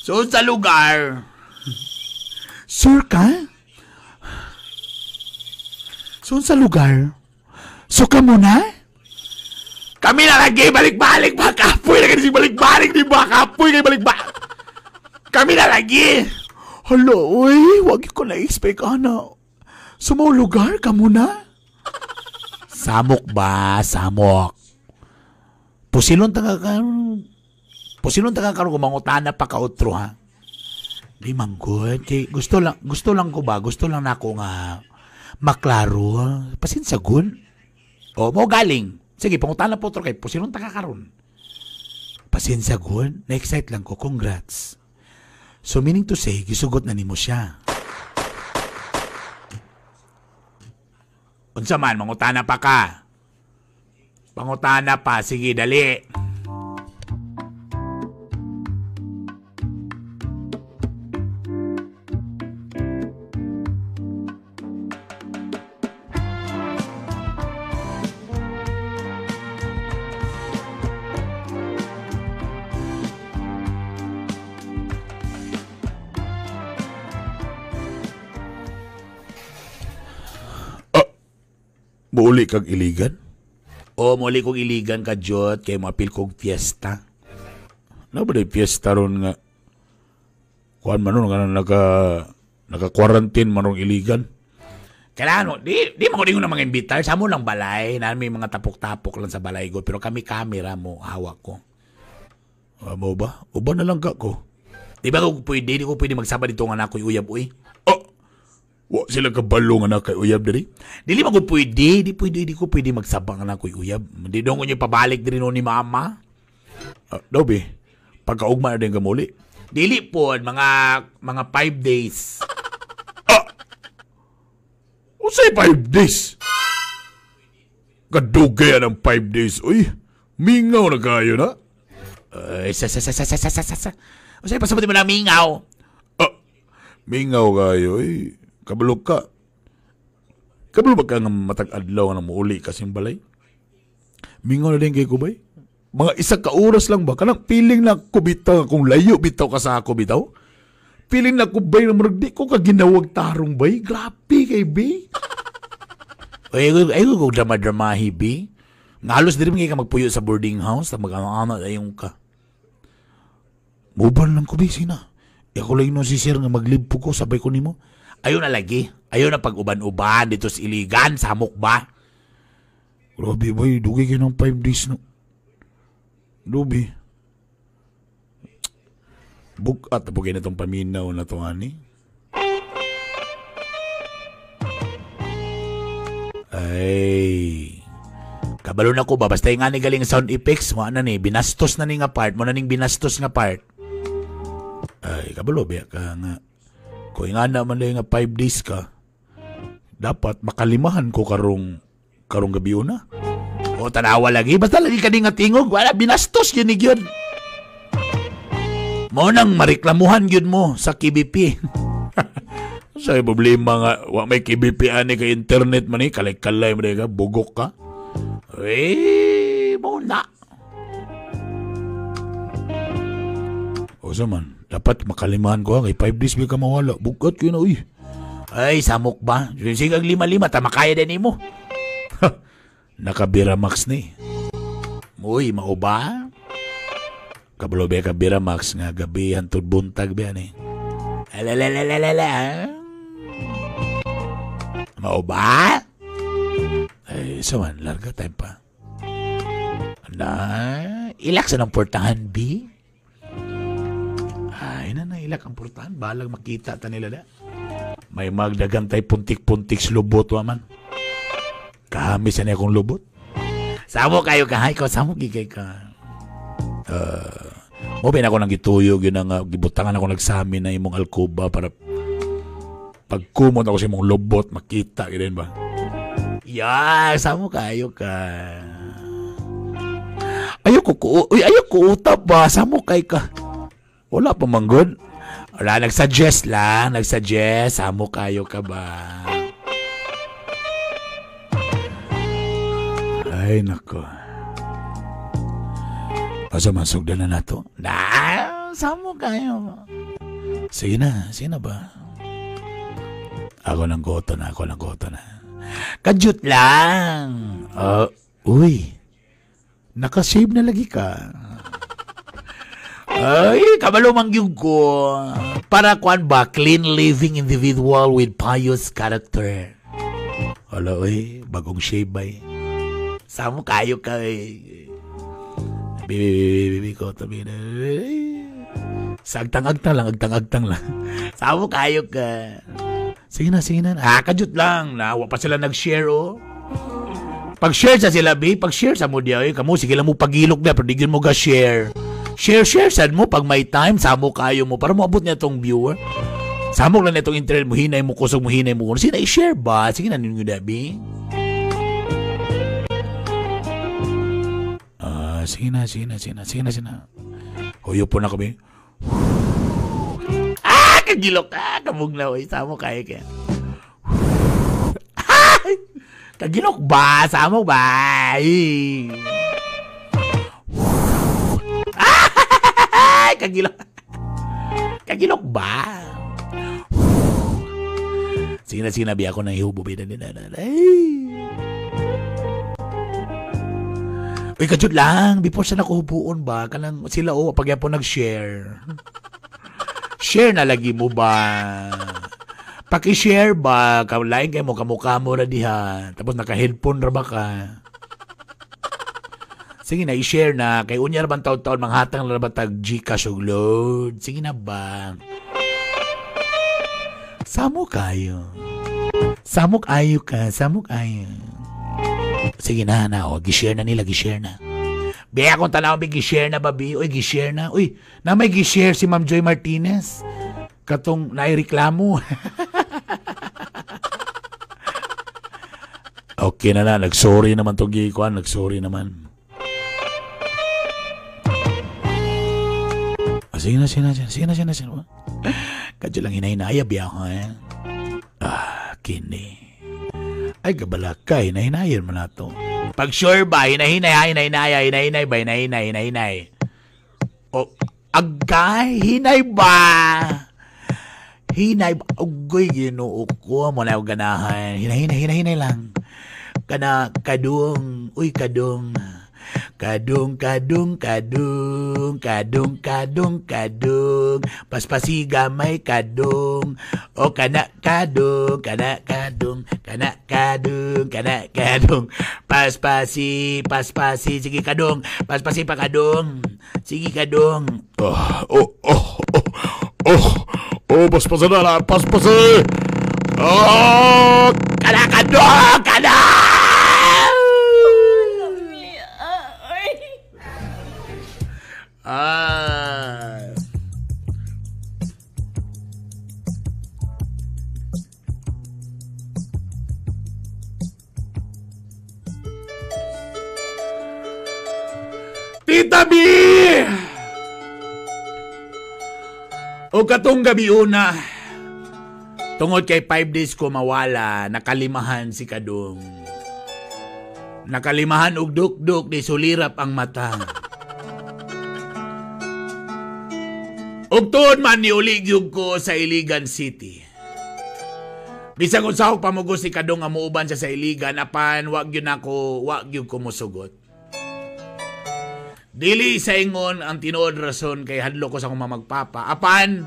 So sa lugar. Sure ka? So sa lugar? So ka muna? Kami na lagi, balik-balik ba? Kapoy na kasi balik-balik, di ba? Kapoy kayo balik-balik. Kami na lagi. Hala, uy, wag ko na-expect, ana. Sumaw lugar ka muna? Samok ba? Samok. Pusilon ta ka Pusilon ta ka karon kung mangutana pa ka otro, ha? Di man good. Kay, gusto lang ko ba? Gusto lang nako nga maklaro. Pasensya gun. O, mo galing. Sige, pangutana po otro kay pusilon ta ka karon. Pasensya gun. Na-excite lang ko. Congrats. So, meaning to say, gisugot na nimo siya. Unsa man, mangutana pa ka. Pangutana pa. Sige, dali. Muuli kag iligan? O, muuli kong iligan ka, Jot, kay maapil kong fiesta. Na ba di fiesta ron nga? Kuan man nun, nga naka-quarantine man ron iligan. Kailangan mo, di mo ko dingon ng mga imbitar. Sa mo lang balay. Na may mga tapok-tapok lang sa balay ko. Pero kami kamera mo, hawak ko. Mo ba? Uban na lang ka ko. Di ba ko pwede? Di ko pwede magsaba dito nga na ako'y uyab, uy. Oh! Wa sila kabalo nga na kay uyab diri? Dili ba ko pwede? Di pwede, di ko pwede magsaba nga na ako'y uyab. Di doon ko niyo pabalik diri noon ni mama. Daw be, pagkaugma na din ka muli. Dili po, mga 5 days. Unsay 5 days? Kadugay ang 5 days, uy. Mingaw na kayo na. Ay, sa. Unsay pasabot mo na mingaw? Mingaw kayo, uy. Kabalo ka. Kabalo ba ka nga matag adlaw na muuli kasing balay? Mingaw na din kay kubay? Mga isa ka oras lang ba? Kanang piling na ko bitaw, kung layo bitaw ka sa ako bitaw? Piling na ko bay na murag di ko ka ginawag tarong bay? Grabe kay bay. Ay, ko drama-dramahi, bi. Nga halos diri man kay ka magpuyo sa boarding house, mag-ama ayong ka. Muban lang ko, bi, sina. Ako lang no si sir nga maglib po ko, sabay ko nimo. Ayaw na lagi. Ayaw na pag-uban-uban dito sa Iligan, samok ba? Grabe, bay, dugay kayo ng 5 days no. Dubi. Bukat na po kayo na itong paminaw na ito, ani. Ay. Kabalo na ko ba? Basta yung nga ni galing sound effects mo, ano ni, binastos na ni nga part. Mo na ning binastos nga part. Ay, kabalo, biya ka nga. Kung nga naman na yung 5 days ka, dapat makalimahan ko karong gabi na. O, tanawa lagi. Basta lagi ka nga tingog. Wala, binastos yun yun. Mo nang mareklamuhan yun mo sa KBP. Sa problema nga, wa may KBP ani kay internet man eh. Kalay-kalay mo ka, bugok ka. Eh, mo na. O sa man, dapat makalimahan ko ha. Kay 5 days ka mawala. Bukat yun na, uy. Ay, samok ba? Sige ang 5-5, tama kaya din mo. Nakabira Max ni. Uy, mao ba? Kabalo ba ka Bira Max nga gabi hantod buntag ba ni? Alalalalala. Mao ba? Ay, sa man, larga time pa. Na, ilak sa ng portahan, B. Ay, na, ilak ang portahan. Balag makita ta nila da. May magdagan tay puntik-puntik sa lubot, waman. Kahami sa niya akong lubot. Samo kayo ka, hay ko, samo gigay ka. Mo ba ako nang gituyog yun ang gibutangan ako nagsamin na imong alkoba para pagkumot ako sa imong lubot, makita, ganyan ba? Yeah, samo kayo ka. Ayoko ko, uy, ayoko utap ba? Samo kay ka. Wala pa manggod. Wala, nagsuggest lang, nagsuggest. Samo kayo ka ba? Ay, nako. Asa man, sugdan na nato? Na, samo kayo. Sige na ba? Ako ng goto na, ako ng goto na. Kadyot lang. Uy, nakasave na lagi ka. Ay, kabalo mangyug ko. Para kuan ba, clean living individual with pious character. Hala, uy, bagong shave bay. Samo kayo ka eh. Bibi ko tabi na. Sa agtang-agtang lang, agtang-agtang lang. Samo kayo ka. Sige na, sige na. Ah, kadyot lang. Nawa pa sila nag-share, oh. Pag-share sa sila, bi. Pag-share sa mo diya, eh. Kamu, sige lang mo pagilok na, pero di mo ga-share. Share, share sad mo. Pag may time, samo kayo mo. Para moabot niya tong viewer. Samo lang na itong internet mo. Hinay mo, kusog mo, hinay mo. Sige na, i-share ba? Sige na, ninyo na, bi. Sige na, sige na, sige na, sige na, sige na. Huyo po na kami. Ah, kagilok. Ah, kamugnaw. Samo kayo kaya. Ah, kagilok ba? Samo ba? Ah, kagilok. Kagilok ba? Sige na, sige na, biya ako ng ihubo. Uy, kadyot lang. Before sa nakuhubuon ba? Kanang sila, oh, pag yan po nag-share. Share na lagi mo ba? Paki-share ba? Lain kayo mo, kamukha mo ra diha. Tapos naka-headphone ra ba ka? Sige na, i-share na. Kay unya ra bang taon-taon, manghatang ra ba tag Gcash og load? Sige na ba? Samo kayo. Samok ayo ka, samok ayo. Sige na, na. O, gi-share na nila, gi-share na. Be, akong tanaw, be, gi-share na ba, be? Uy, gi-share na. Uy, na may gi-share si Ma'am Joy Martinez. Katong naireklamo. Okay na na, nag-sorry naman itong gikuan, nag-sorry naman. Sige na, sige na, sige na, sige na, sige na. Kadyo lang hinahinaya, biya ko eh. Ah, kini. Ay, gabalaka, hinahinayan mo na to. Pag sure ba, hinahinay, hinahinaya, hinahinay ba, hinahinay, hinahinay. O, agay, hinay ba? Hinay ba? Ugoy, Ginoo ko, mo na ako ganahan. Hinahinay, hinahinay lang. Kana, kadung, uy, kadung. Kadung, kadung, kadung, kadung, kadung, kadung. Paspasiga may kadung. O kana kadung, kana kadung, kana kadung, kana kadung. Paspasi, paspasi, sige kadung. Paspasi pa kadung. Sige kadung. Oh, oh, oh, oh, oh, oh, paspasi na, paspasi. Oh, kana kadung, kana. Ah. Tita B! O katong gabi una, tungod kay 5 days ko mawala, nakalimahan si Kadung. Nakalimahan og dukduk, di sulirap ang mata. Ug tuod man niuligyog ko sa Iligan City. Bisan kung sahog pamugos si Kadong nga muuban siya sa Iligan, apan wag yun ako, wag yun ko musugot. Dili sa ingon ang tinuod rason kay hadlo ko sa akong mamagpapa. Apan,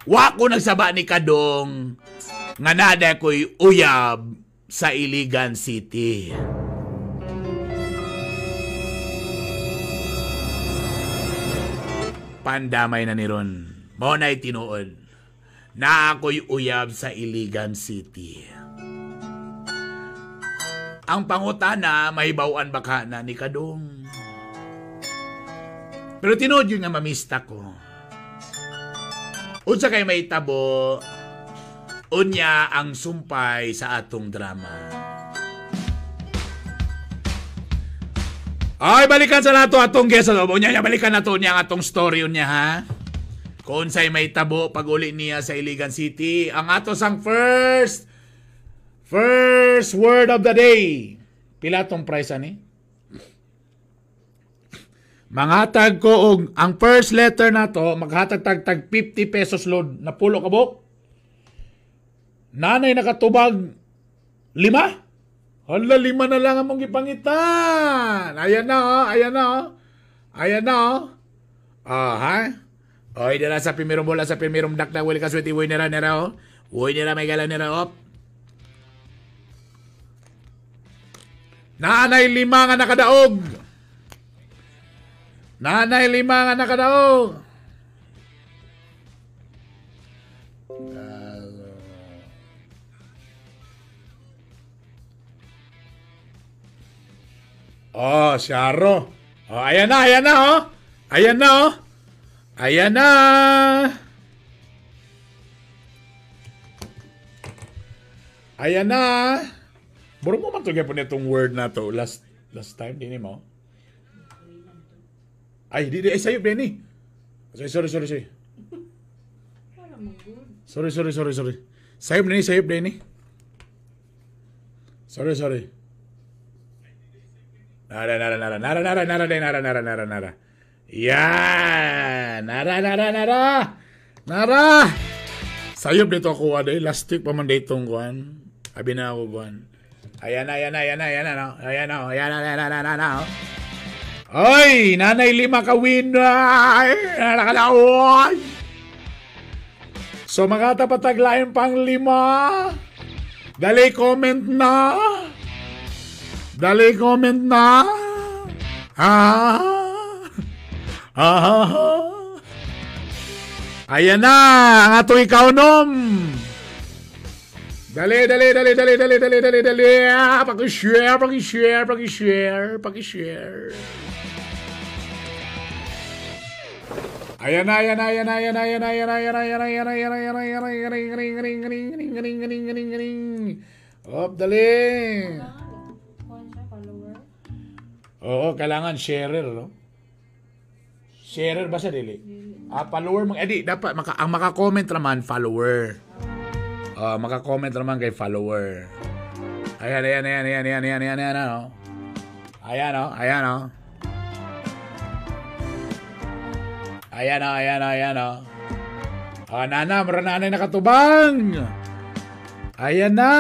wa ko nagsaba ni Kadong nga nada ko'y uyab sa Iligan City. Pandamay na ni Ron. Mao na'y tinuod na ako'y uyab sa Iligan City. Ang pangutana, mahibawan baka na ni Kadong. Pero tinuod yun nga mamista ko. Unsa kay may tabo, unya ang sumpay sa atong drama. Ay, balikan sa nato atong guest. Unya niya, balikan nato niya ang atong story unya, ha? Kung sa'y may tabo pag-uli niya sa Iligan City, ang ato sang first word of the day. Pila tong price ani? Mangatag ko og ang first letter nato maghatag tag tag 50 pesos load. Napulo ka buk? Nanay nakatubag 5? Hala, 5 na lang among gipangitan. Ayan na, oh. Ayan na, oh. Ayan na, oh. Ah, ha? Oy, dala sa primerong bola, sa primerong dakdak, wala ka swerte, uy, nera, nera, oh. Uy, nera, may galaw, nera, oh. Naanay 5 nga nakadaog. Naanay 5 nga nakadaog. Oh, Sharo. Oh, ayan na, ayan na, oh. Ayan na, oh. Ayan na. Ayan na. Buro mo man to gyapon itong word na to last time din mo. Ay, di ay sayo Benny. Sorry, sorry, sorry. Sorry, sorry, sorry, sorry. Sayo Benny, sayo Benny. Sorry, sorry. Nara, nara, nara, nara, nara, nara, nara, nara, nara, nara. Yan! Nara, nara, nara! Nara! Sayop dito ako, aday. Last week pa man ditong kuan. Abi na ako, kuan. Ayan na, ayan na, ayan na, ayan na, ayan na, ayan na, ayan na, ayan na, ayan na. Ay! Nanay 5 ka win! Ay! Nakalaon! So mga tapataglain pang 5. Dali comment na. Dali comment na. Ah. Ah. Ayan na ang atong ikaunom. Dali, dali, dali, dali, dali, dali, dali, dali. Paki-share, paki-share, paki-share, paki-share. Ayan na, ayan na, ayan na, ayan na, ayan na, ayan na, ayan na, ayan na, ayan na, ayan na, ayan na, ayan na, ring, ring, ring, ring, ring, ring, ring, ring, ring. Op, dali. Oo, kailangan sharer, no? Sharer ba sa dili? Ah, follower mga edi dapat ang maka-comment naman follower. Maka-comment naman kay follower. Ayan, ayan, ayan, ayan, ayan, ayan, ayan, ayan, oh. Ayan, oh, ayan, oh. Ayan, oh, ayan, oh, ayan, oh. Ah, nana, mura nanay nakatubang. Ayan na.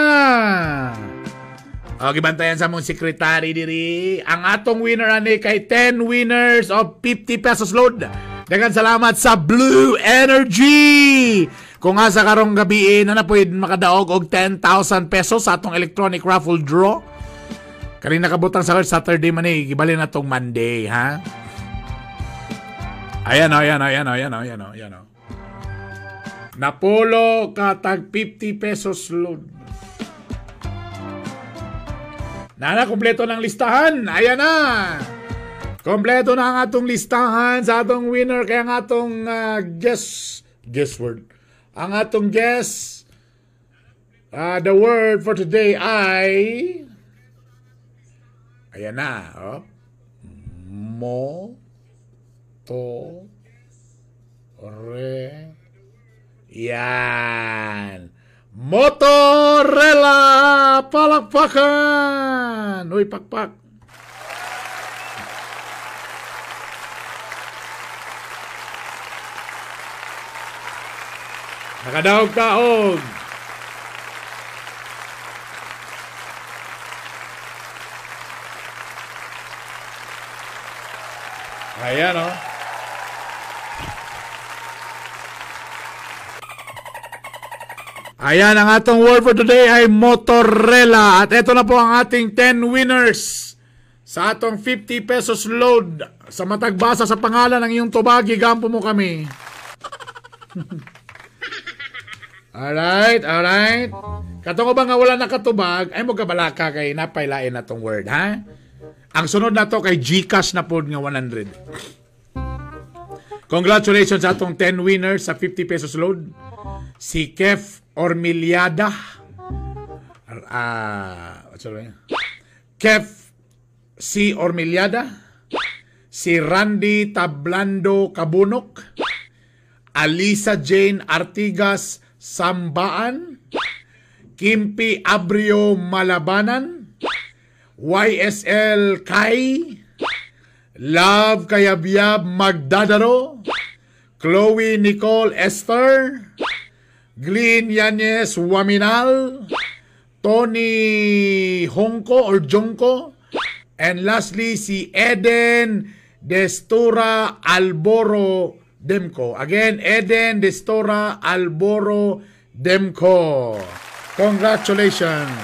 Okay, bantayan sa mong sekretary diri. Ang atong winner ani kay 10 winners of 50 pesos load. Daghang salamat sa Blue Energy. Kung asa karong gabi na na pwede makadaog og 10,000 pesos sa atong electronic raffle draw. Kanina kabutang sa Saturday man eh, gibalin na tong Monday, ha? Ayan, ayan, ayan, ayan, ayan, ayan. Napolo katag 50 pesos load. Nana, kompleto ng listahan. Ayan na. Kompleto na ang atong listahan sa atong winner. Kaya ang atong guess word. Ang atong guess, the word for today ay, ayan na. Oh. Mo, to, re, yan. Motorela! Palakpakan! Uy, pakpak. Nakadaog taog. Ayan, oh. Ayan, ang atong word for today ay Motorela. At ito na po ang ating 10 winners sa atong 50 pesos load. Sa matagbasa sa pangalan ng iyong tubagi, gampo mo kami. Alright, alright. Katungo ba nga wala nakatubag, ay mo kabalaka kay napailain na tong word, ha? Ang sunod na to kay GCash na po nga 100. Congratulations sa atong 10 winners sa 50 pesos load. Si Kef Ormiliada. Kef C. Ormiliada. Si Randy Tablando Kabunok. Alisa Jane Artigas Sambaan. Kimpi Abrio Malabanan. YSL Kai. Love Kayabyab Magdadaro. Chloe Nicole Esther. Glenn Yanez Waminal, Tony Hongko or Jongko, and lastly si Eden Destura Alboro Demko. Again, Eden Destura Alboro Demko. Congratulations!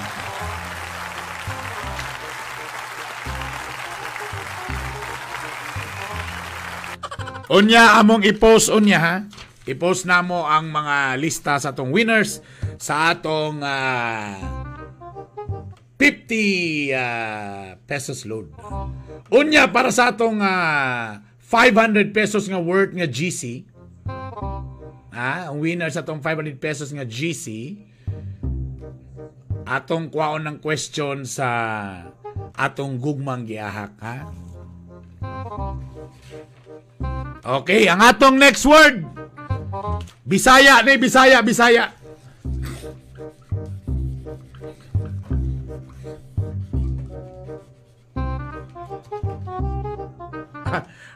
Unya among i-post unya, ha? I-post na mo ang mga lista sa atong winners sa atong 50 pesos load. Unya para sa atong 500 pesos nga worth nga GC. Ha? Ang winner sa atong 500 pesos nga GC, atong kwaon ng question sa atong gugmang giahak, ha? Okay, ang atong next word. Bisaya ni, Bisaya, Bisaya.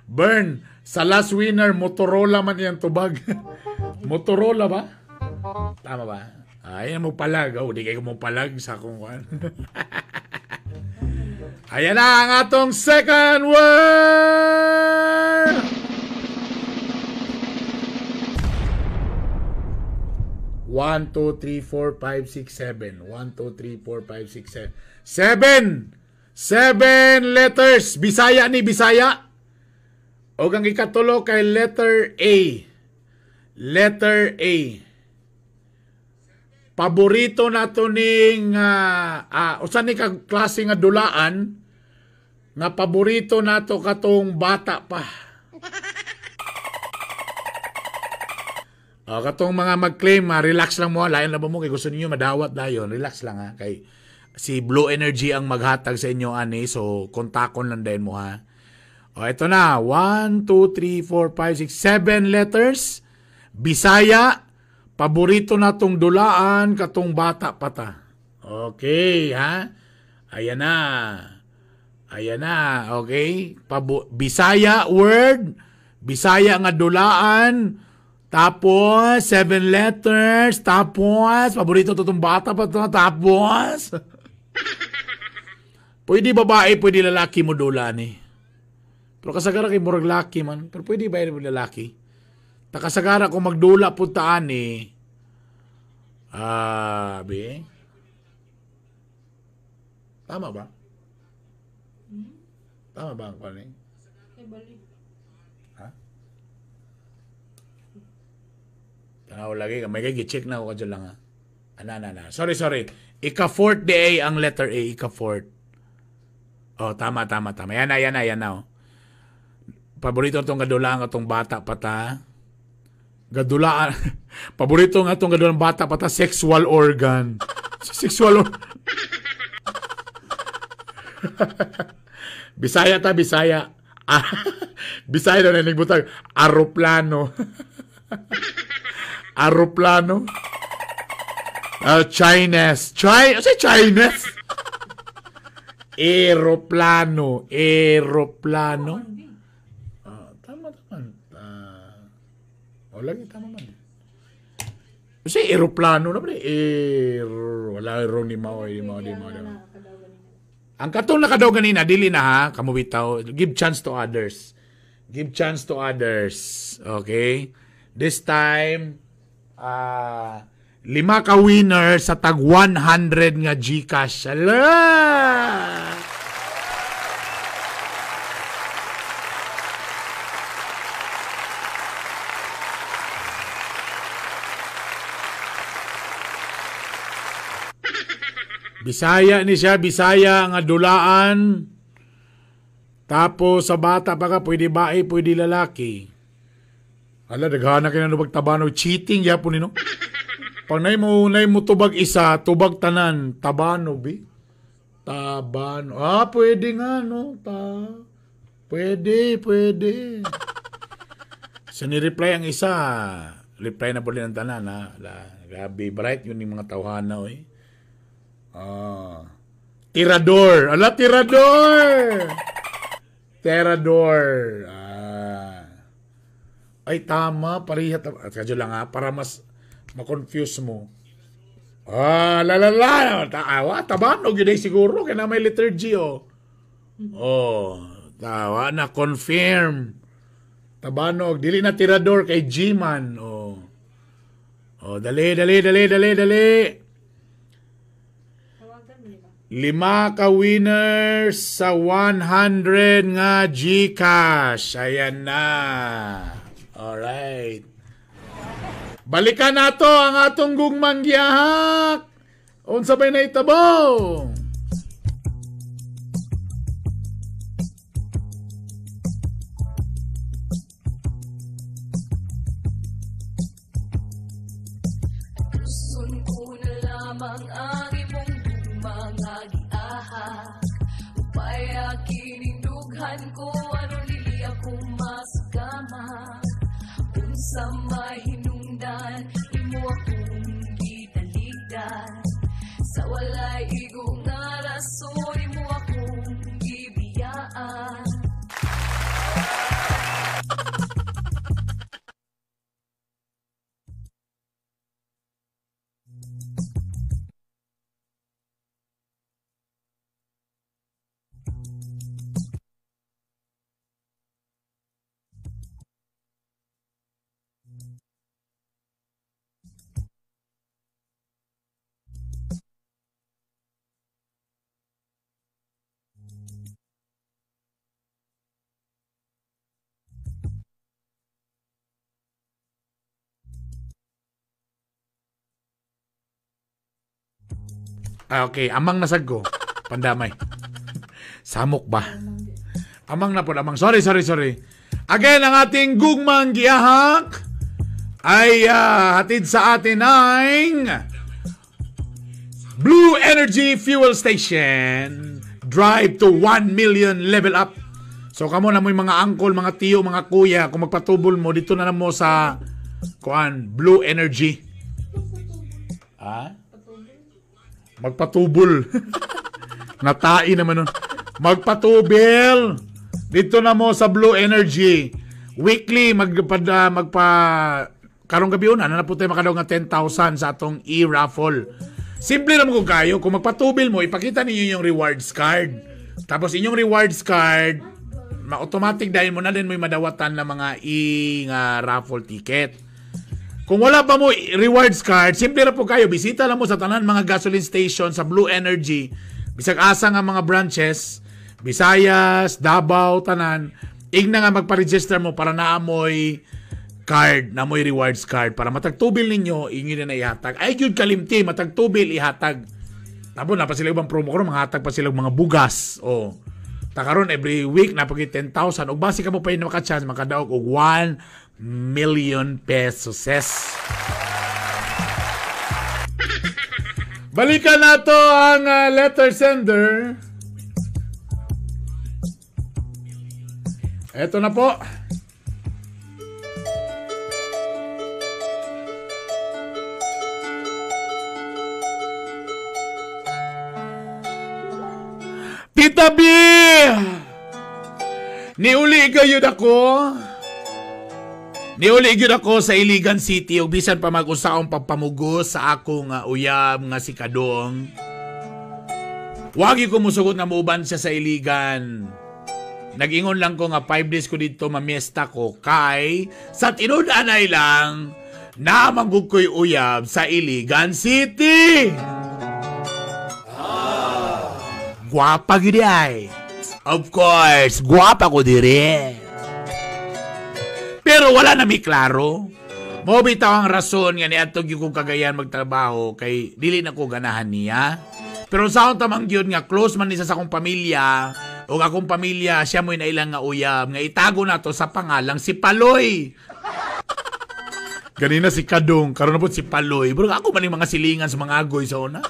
Burn, sa last winner, Motorola man iyang tubag. Motorola ba? Tama ba? Ay, mo palag. Oh, di kayo mo palag sa akong kuan. Ayan na ang atong second word! 1, 2, 3, 4, 5, 6, 7. 1, 2, 3, 4, 5, 6, 7. 7! 7 letters. Bisaya ni Bisaya. O ang ikatulo kay letter A. Letter A. Paborito nato ning usa ni ka klase nga dulaan nga paborito nato katong bata pa. Katong mga mag-claim, relax lang mo, lain lang mo kay gusto niyo madawat dayon, relax lang ha kay si Blue Energy ang maghatag sa inyo ani, so kontakon lang dayon mo ha. O ito na, 1 2 3 4 5 6 7 letters. Bisaya, paborito natong dulaan katong bata pata. Okay, ha? Ayan na. Ayan na, okay? Bisaya word, Bisaya nga dulaan, tapos 7 letters, tapos paborito to tong bata pa to, tapos pwede babae, pwede lalaki mo dulaan eh. Pero kasagara kay murag laki man, pero pwede ba yun lalaki? Takasagara kung magdula puntaan eh. Be. Tama ba? Tama ba ang kwan eh? Ha? Tanaw lagi. May kay gi-check na ako kadyo lang ha. Ana. Sorry. Ika-fourth day ang letter A. Ika-fourth. Oh, tama. Yan na. Oh. Paborito itong gadulaan atong bata pata. Gadulaan. Paborito nga itong gadulaan bata pata, sexual organ. Sexual organ. Bisaya ta, Bisaya. Bisaya na nagbutag. Aeroplano. Aeroplano. Chinese. Chinese? Aeroplano. Aeroplano. Tama. Lagi tama man. Kasi aeroplano na pre. Wala aero ni Mao. Ang katong nakadaw ganina, dili na ha, kamubitaw. Give chance to others. Give chance to others. Okay? This time, 5 ka winner sa tag 100 nga GCash. Ala! Bisaya ni siya, Bisaya nga dulaan. Tapos sa bata pa ka, pwede bae, pwede lalaki. Ala, daghana kayo na pagtabano. Cheating yapon nino. Pag nay mo tubag isa, tubag tanan, tabano, bi. Tabano. Ah, pwede nga, no? Pwede. So, ni-reply ang isa. Reply na po din ang tanan, ha? Ala, grabe, bright yun yung mga tawhana, oy. Ah. Tirador. Ala, tirador! Tirador. Ah. Ay, tama. Pareha. At kadyo lang, ha? Para mas ma-confuse mo. Ah, la la la. Taawa, tabano. Gini siguro. Kaya na may liturgy, oh. Oh, tawa na. Confirm. Tabanog. Dili na tirador kay G-man. Oh. Oh, dali, dali, dali, dali, dali. 5 ka winners sa 100 nga GCash. Ayan na. Alright. Balikan nato ang atong gugmang giyahak. Unsa bay nahitabo? Gusto ko na lamang ang imong mga giahak. Upaya kinindughan ko aron dili ako masugama. Unsa may hinungdan imo akong gitaligdan. Sa walay igo nga rason imo akong gibiyaan. Ah, okay, amang nasag ko. Pandamay. Samok ba? Amang na po, amang. Sorry. Again, ang ating gugmang giahak ay hatid sa atin ng Blue Energy Fuel Station. Drive to 1 million level up. So kamo na mo yung mga angkol, mga tiyo, mga kuya, kung magpatubol mo, dito na mo sa kuan, Blue Energy. Ah? Magpatubol. Natai naman nun. Magpatubil. Dito na mo sa Blue Energy. Weekly, magpa karong gabi una, na po tayo makadaw nga 10,000 sa atong e-raffle. Simple naman kung kayo, kung magpatubil mo, ipakita ninyo yung rewards card. Tapos inyong rewards card, ma-automatic dahil mo na din mo'y madawatan ng mga e-raffle ticket. Kung wala pa mo rewards card, simple ra po kayo, bisita lang mo sa tanan mga gasoline station sa Blue Energy, bisag asa nga mga branches, Visayas, Davao, tanan, igna nga magpa-register mo para naamoy card, naamoy rewards card para matagtubil ninyo, inyo na ihatag. Ay gyud kalimti, matagtubil ihatag. Tapos na pa sila ibang promo karon, manghatag pa sila mga bugas. Oh. Takaron every week na pag 10,000 ug base ka mo pa yun maka-chance makadaog og 1 million pesos. Yes. Balikan na to ang letter sender. Eto na po. Tita B! Niuli gayud ako. Niuli gyud ako sa Iligan City ug bisan pa mag-usaong pagpamugos sa akong uyab nga si Kadong. Wagi ko musugot nga muuban siya sa Iligan. Nag-ingon lang ko nga 5 days ko dito mamiesta ko kay sa tinud-anay lang namanggug ko'y uyab sa Iligan City. Gwapa gid ay. Of course, gwapa ko dire. Pero wala na mi klaro. Mao bitaw ang rason nga niadto gyud kong Cagayan magtrabaho kay dili na ko ganahan niya. Pero sa akong tamang gyud nga close man ni sa akong pamilya ug akong pamilya siya mo'y nailang nga uyab nga itago nato sa pangalang si Paloy. Ganina si Kadong, karon na po si Paloy. Pero ako man yung mga silingan sa mga agoy sa una.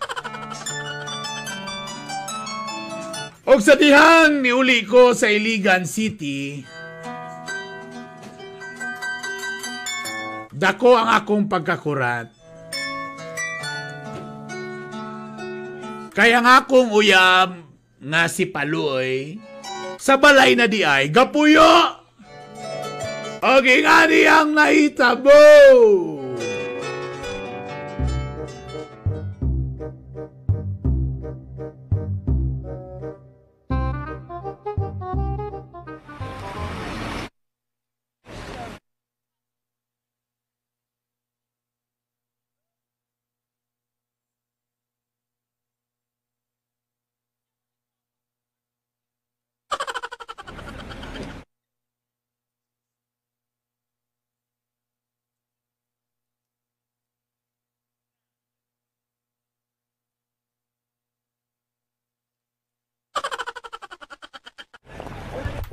Og sa dihang niuli ko sa Iligan City, dako ang akong pagkakurat. Kaya nga akong uyab nga si Paloy sa balay na di ay gapuyo. Okay nga niyang nahitabo.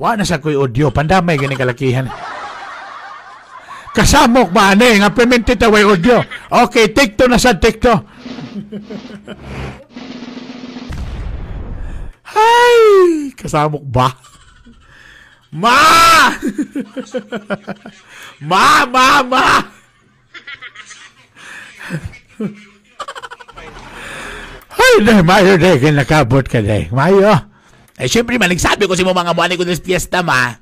Wa na sa ko'y audio. Pandamay gani kalakihan. Kasamok ba ani nga perminti ta way audio. Okay, take two na sa take two. Ay, kasamok ba? Ma! Ma, ma, ma! Ay, day, mayo day, kinakabot ka day. Mayo. Eh, syempre, manigsabi ko si mo mga muani ko des fiesta, ma.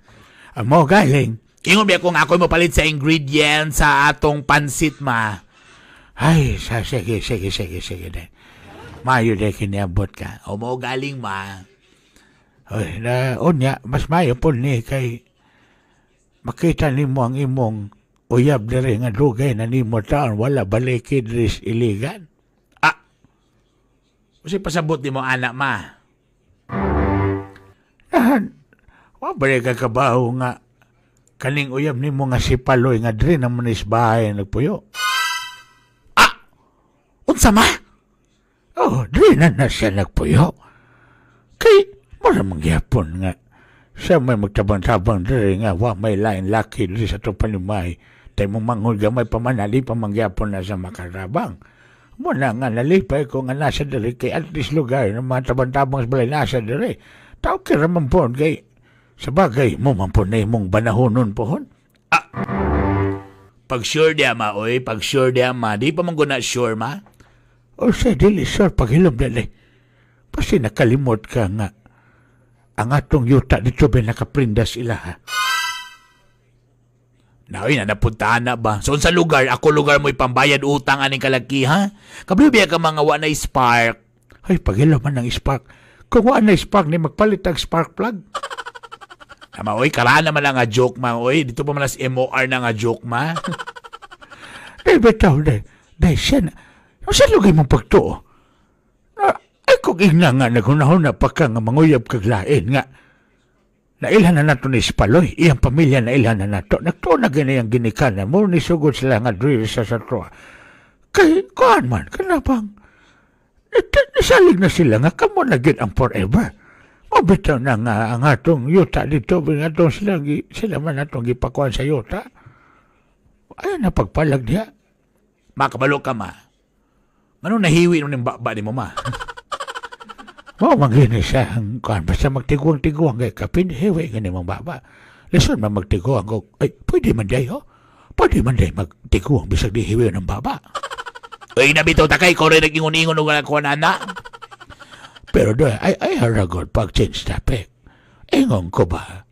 Amo, galing. Ingon biya kung ako'y mapalit sa ingredients sa atong pansit, ma. Ay, sige, sige, sige, sige, day. Mayo, day, kiniabot ka. O mo, galing, ma. Ay, na, unya, mas mayo po ni kay makita nimo ang imong uyab diri nga dugay na nimo taon wala baliki diri sa Iligan. Ah! Kasi pasabot nimo anak, ma. Nahan, wa ba ka kabaho nga kaning uyab nimo nga si Paloy nga diri na manis bahay nagpuyo? Ah! Unsa ma? Oh, diri Diri na na siya nagpuyo. Kay, mura mangyapon nga. Siya may magtabang-tabang diri nga, wa may lain laki diri sa itong panimay. Tayo mong manghod gamay pamanali, pamangyapon na sa makatabang. Muna nga, nalipay ko nga nasa diri, kay at least lugar ng mga tabang-tabang sa balay nasa diri. Tao kira man po, kay sa bagay mo man po na imong banahonon pohon. Ah, pag sure diya ma, oy, pag sure diya ma, di pa man guna sure ma. O siya, dili sure, paghilom dali. Pasi nakalimot ka nga. Ang atong yuta dito ba nakaprindas ila ha? Naoy, na napuntahan na ba? So, sa lugar, ako lugar mo'y pambayad utang aning kalaki, ha? Kablibiya ka mga wa na spark. Ay, paghilom man ng spark. Kung wa na spark, ni magpalit ang spark plug. Tama, oy, karaan naman lang nga joke, ma, oy. Dito pa man as MOR na nga joke, ma. Dahil bitaw, dahil siya na. Sa lugay mong pagtuo? Ay, kung ingna nga, naghunahon na pa ka nga manguyab kaglain nga. Nailhan na nato ni Spaloy, iyang pamilya nailhan na nato. Nagtuo na ganyan ginikanan mo, nisugod sila nga diri sa satroa. Kay, kuhan man, kanabang, nisalig na sila nga, kamo na gid ang forever. Mabitaw na nga ang atong yuta dito, atong sila, sila man atong gipakuan sa yuta. Ay, napagpalag niya. Makabalo ka, ma. Anong nahiwi nun yung baba ni mo, ma? Mao manggini siya ang kuan. Basta magtiguang-tiguang kay kapin, hiwi gani mong baba. Listen man magtiguang ko, ay, pwede man day, ho? Pwede man day magtiguang bisag di hiwi ng baba. Uy, nabitaw takay, ko rin nag-ingon-ingon o kuan, ana. Pero doy, ay haragod pag change topic. Ingon ko ba?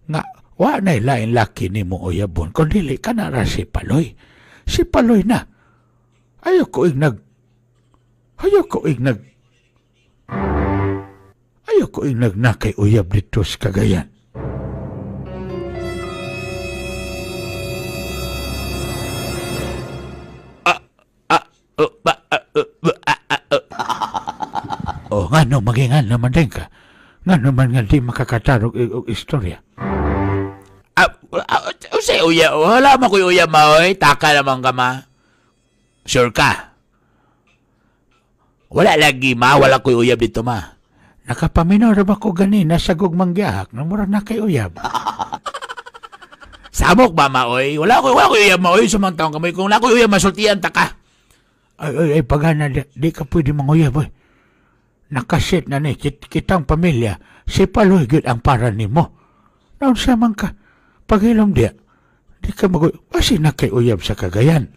Nga, wa na'y lain laki ni mo uyabon, kung dili ka na ra si Paloy. Si Paloy na. Ayaw ko ignag na kay uyab dito sa Cagayan. O, nga no, magingan naman din ka. Nga naman nga di makakatarog og istorya. Usay uya, wala man ko'y uya ma, oy. Taka naman ka, ma. Sure ka? Wala lagi, ma. Wala ko'y uyab dito, ma. Nakapaminaw ra ba ko ganina sa gugmangyahak na mura na kay uyab. Samok ba, ma, oy? Wala ko'y uyab, ma, oy. Sumang taong kamay. Kung wala ko'y uyab, masultian ta ka. Ay, pagana, di ka pwede manguyab, oy. Nakasit na ni kitang pamilya, si Paloy gyud ang para nimo. Naunsa man ka, paghilom diya, di ka mag-uyab. Basi na kay uyab sa Cagayan.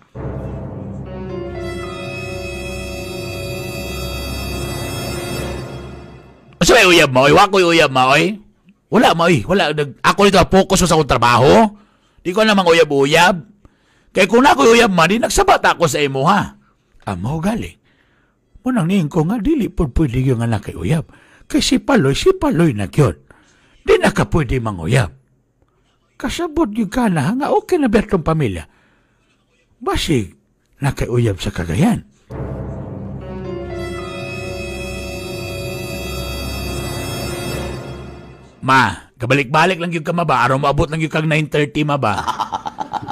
Unsa may uyab mo, oy? Wa ko'y uyab mo, oy. Wala mo, oy. Wala. Ako dito, focus sa akong trabaho. Di ko namang uyab-uyab. Kaya kung na ako'y uyab man, di nagsabat ako sa imo, ha? Amo galing. Munang niing ko nga, dili po pwede yung anak kay uyab. Kay si Paloy na yun. Di na ka pwede manguyab. Kasabot yung ka na, nga okay na bertong pamilya. Basig, na kay uyab sa Cagayan. Ma, kabalik-balik lang yung ka, ma ba? Araw maabot lang yung kag 9:30, ma ba?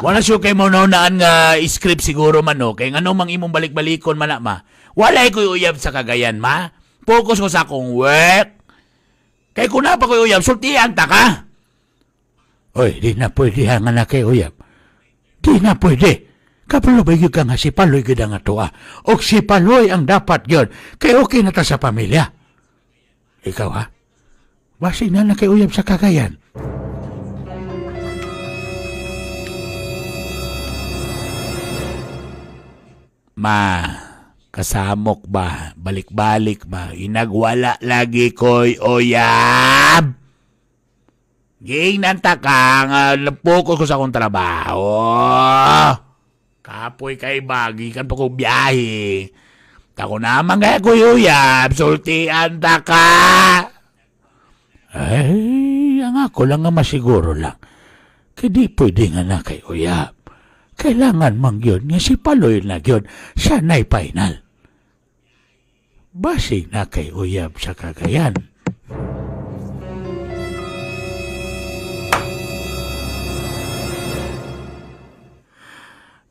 Wala siya kay mo naunaan nga script siguro man, no? Kaya nga mang imong balik-balikon man, ma. Wala ko'y uyab sa Cagayan, ma. Focus ko sa akong work. Kaya kung na pa ko'y uyab, sultian ta ka. Oy, di na pwede nga na kay uyab. Di na pwede. Kapalo ba yun ka nga si Paloy gud ang atoa? O si Paloy ang dapat yun. Kaya okay na ta sa pamilya. Ikaw, ha? Basig na na kay uyab sa Cagayan. Ma, kasamok ba? Balik-balik ba? Inagwala lagi ko'y uyab. Giingnan ta ka, nga focus ko sa akong trabaho. Kapoy kay bagi, kan pa ko biyahe. Tako naman kaya ko'y uyab, sultian ta ka. Ay, ang ako lang nga masiguro lang. Kaya di pwede nga na kay uyab. Kailangan mang yun nga si Paloy na yun. Sana'y final. Basig na kay uyab sa Cagayan.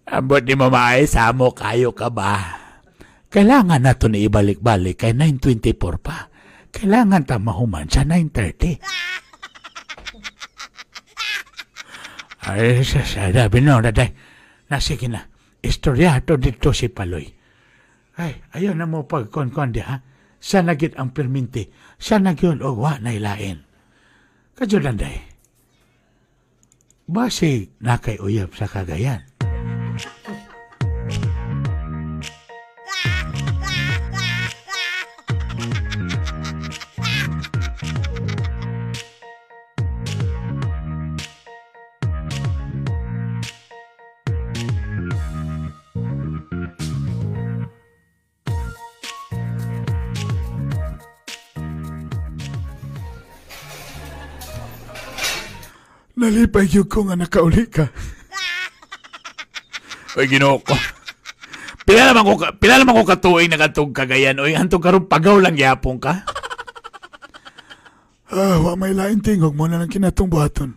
Ambot ni mama ay samo kayo ka ba? Kailangan nato ni ibalik-balik kay 9:24 pa. Kailangan ta mahuman sa 9:30. Ay, sa sabi no, daday. Na sige na. Istorya to dito si Paloy. Ay, ayaw na mo pagkon-kon di ha. Sa nagit ang perminti. Sa nagyod o wa na ilain. Kadyo landay. Basig nakay uyab sa Cagayan. Nalipay yun ko nga nakauli ka. Oy, Ginoo ko. Pila naman ko katuig na katong Cagayan. Oy, hantong karon pagaw lang yapong ka. Ah, wa may lain tingog mo na lang kinatong buhaton.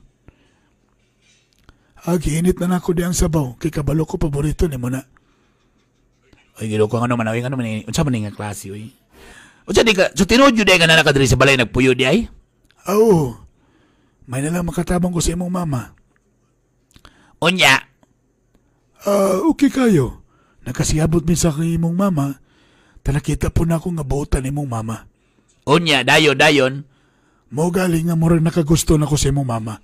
Ah, giinit na nako di ang sabaw. Kay kabalo ko paborito ni mo na. Oy, Ginoo ko, ano man, oy, ano man, unsa man nga klase, oy. Unsa di ka, so tinuod yun di ka na nakadiri sa balay nagpuyo di ay? Ah, oo. May nalang makatabang ko sa imong mama. Unya? Ah, okay kayo. Nakasiyabot min sa imong mama. Tanakita po na ako nga buotan imong mama. Unya, dayon, dayon. Mo galing nga murag nakagusto na ko sa imong mama.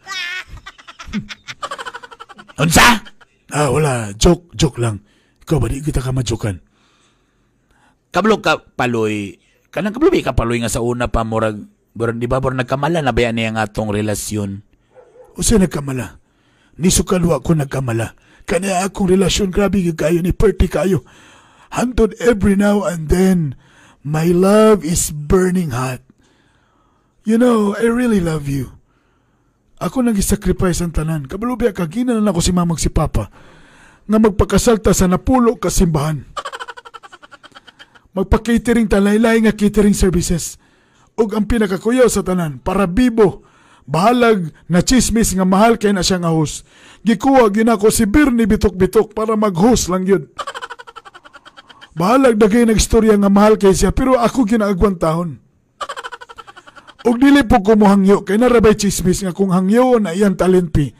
Unsa? Ah, wala. Joke, joke lang. Ikaw ba di kita ka majokan? Kablo ka, Paloy. Kanang kablo ka, Paloy, nga sa una pa murag, murag, di ba, murag nagkamala na ba yan ang atong relasyon? Usa nagkamala? Ni sukalwa ko nagkamala. Kanya akong relasyon, grabe kayo, ni perti kayo. Hantod every now and then, my love is burning hot. You know, I really love you. Ako nang gisacrifice ang tanan. Kabalo biya ka, ginanan ako si mamag si papa. Nga magpakasalta sa napulo ka simbahan. Magpa-catering talaylay nga catering services. Ug ang pinakakuyaw sa tanan, para bibo, bahalag na chismis nga mahal kay na siya nga host. Gikuha ginako si Bernie Bitok-Bitok para mag-host lang yun. Bahalag dagay nagstorya nga mahal kay siya, pero ako ginaagwantahon. Ug dili po ko mohangyo, kay narabay chismis nga kung hangyo na iyang talent pi.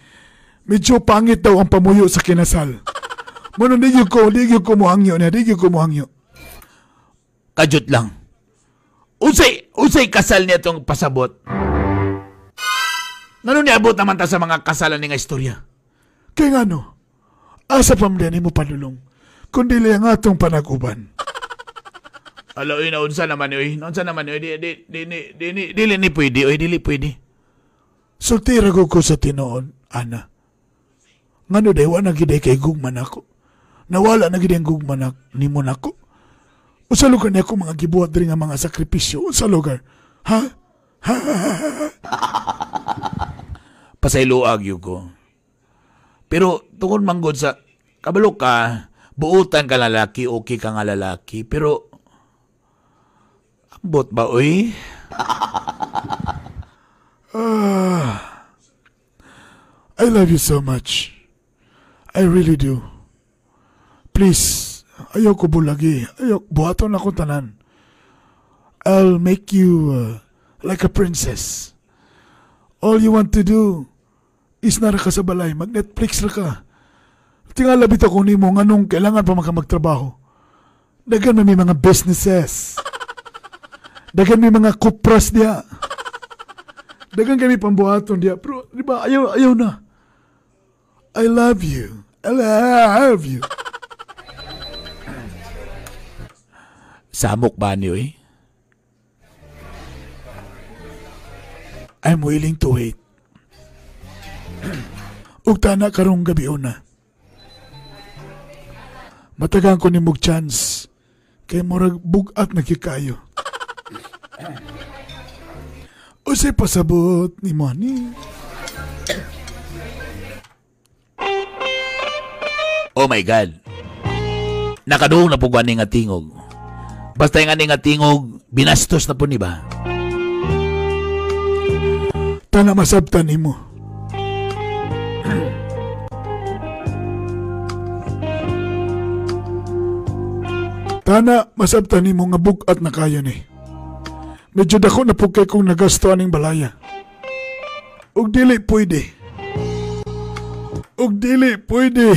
Medyo pangit daw ang pamuyo sa kinasal. Muna di gyud ko mohangyo na, di gyud ko mohangyo. Kajut lang. Unsay kasal niya tong pasabot? Ngano niabot naman ta sa mga kasalan ni nga istorya? Kay ngano? Asa pa man nimo padulong? Kundi ang atong panag-uban. Ala, oy, naunsa naman, oy. Naunsa naman, oy. Dili ni pwede, oy. Dili pwede. Sultira ko ko sa tinuon, Ana. Ngano day, wa na gid kay gugma nako. Nawala na gid ang gugma nimo nako. Usa lugar niya ako mga gibuhat diri nga mga sakripisyo. Usa lugar. Ha? Ha? Pasayloag yun ko. Pero tungod manggod sa kabalo ka, buutan ka lalaki, okay ka nga lalaki, pero ambot ba, oy? I love you so much. I really do. Please, ayaw ko bulagi. Ayaw, buhaton ako tanan. I'll make you like a princess. All you want to do is nara ka sa balay, mag-Netflix ra ka. Tingala bitaw ko nimo nganong kailangan pa man ka magtrabaho. Dagan may mga businesses. Dagan may mga kupras diha. Dagan kami pambuhaton diha. Pero di ba, ayaw na. I love you. I love you. Samok ba niyo eh? I'm willing to wait. Ug tana karong gabi una. Matagaan ko ni mog chance. Kay murag bugat na kikayo. Usay pasabot ni mo ni. Oh my God. Nakaduong na po gani nga tingog. Basta yung ani nga tingog, binastos na po ni ba? Tana masabtan nimo. Tana, masabtan nimo nga bug-at na kayo ni. Medyo dako na pug kay kong nagasto aning balaya. Ug dili pwede. Ug dili pwede.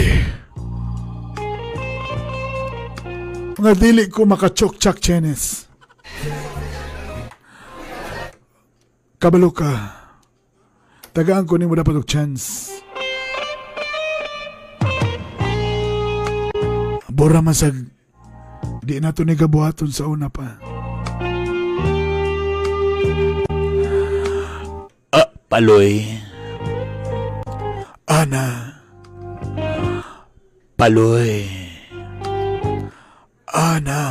Nga dili ko makachok-chak chenes. Kabalo ka. Tagaan ko nimo dapat og chance. Bora masag di na to ni gabuhaton sa una pa. Paloy. Ana. Paloy. Ana.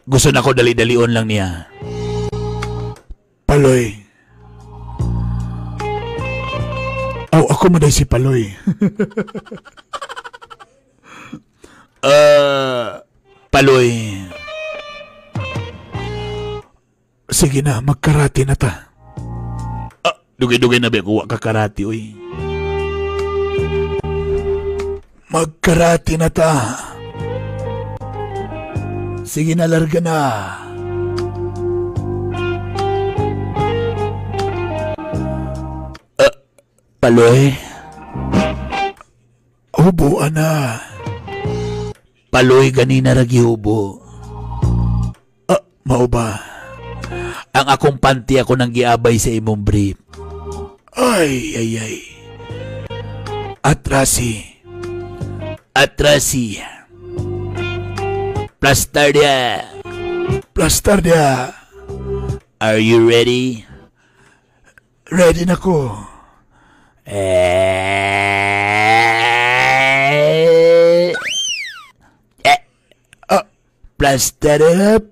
Gusto na ko dali-dalion lang niya. Paloy. Oh, ako maday si Paloy. Paloy. Sige na, magkarate na ta. Dugay-dugay na ba ako kakarate, oy. Magkarate na ta. Sige na, larga na. Paloy. Hubo, ana. Paloy, ganina ragi hubo. Mao ba? Ang akong panty ako nang giabay sa imong brief. Ay, ay, ay. Atrasi. Atrasi. Plastar dia. Plastar dia. Are you ready? Ready na ko. Plaster up.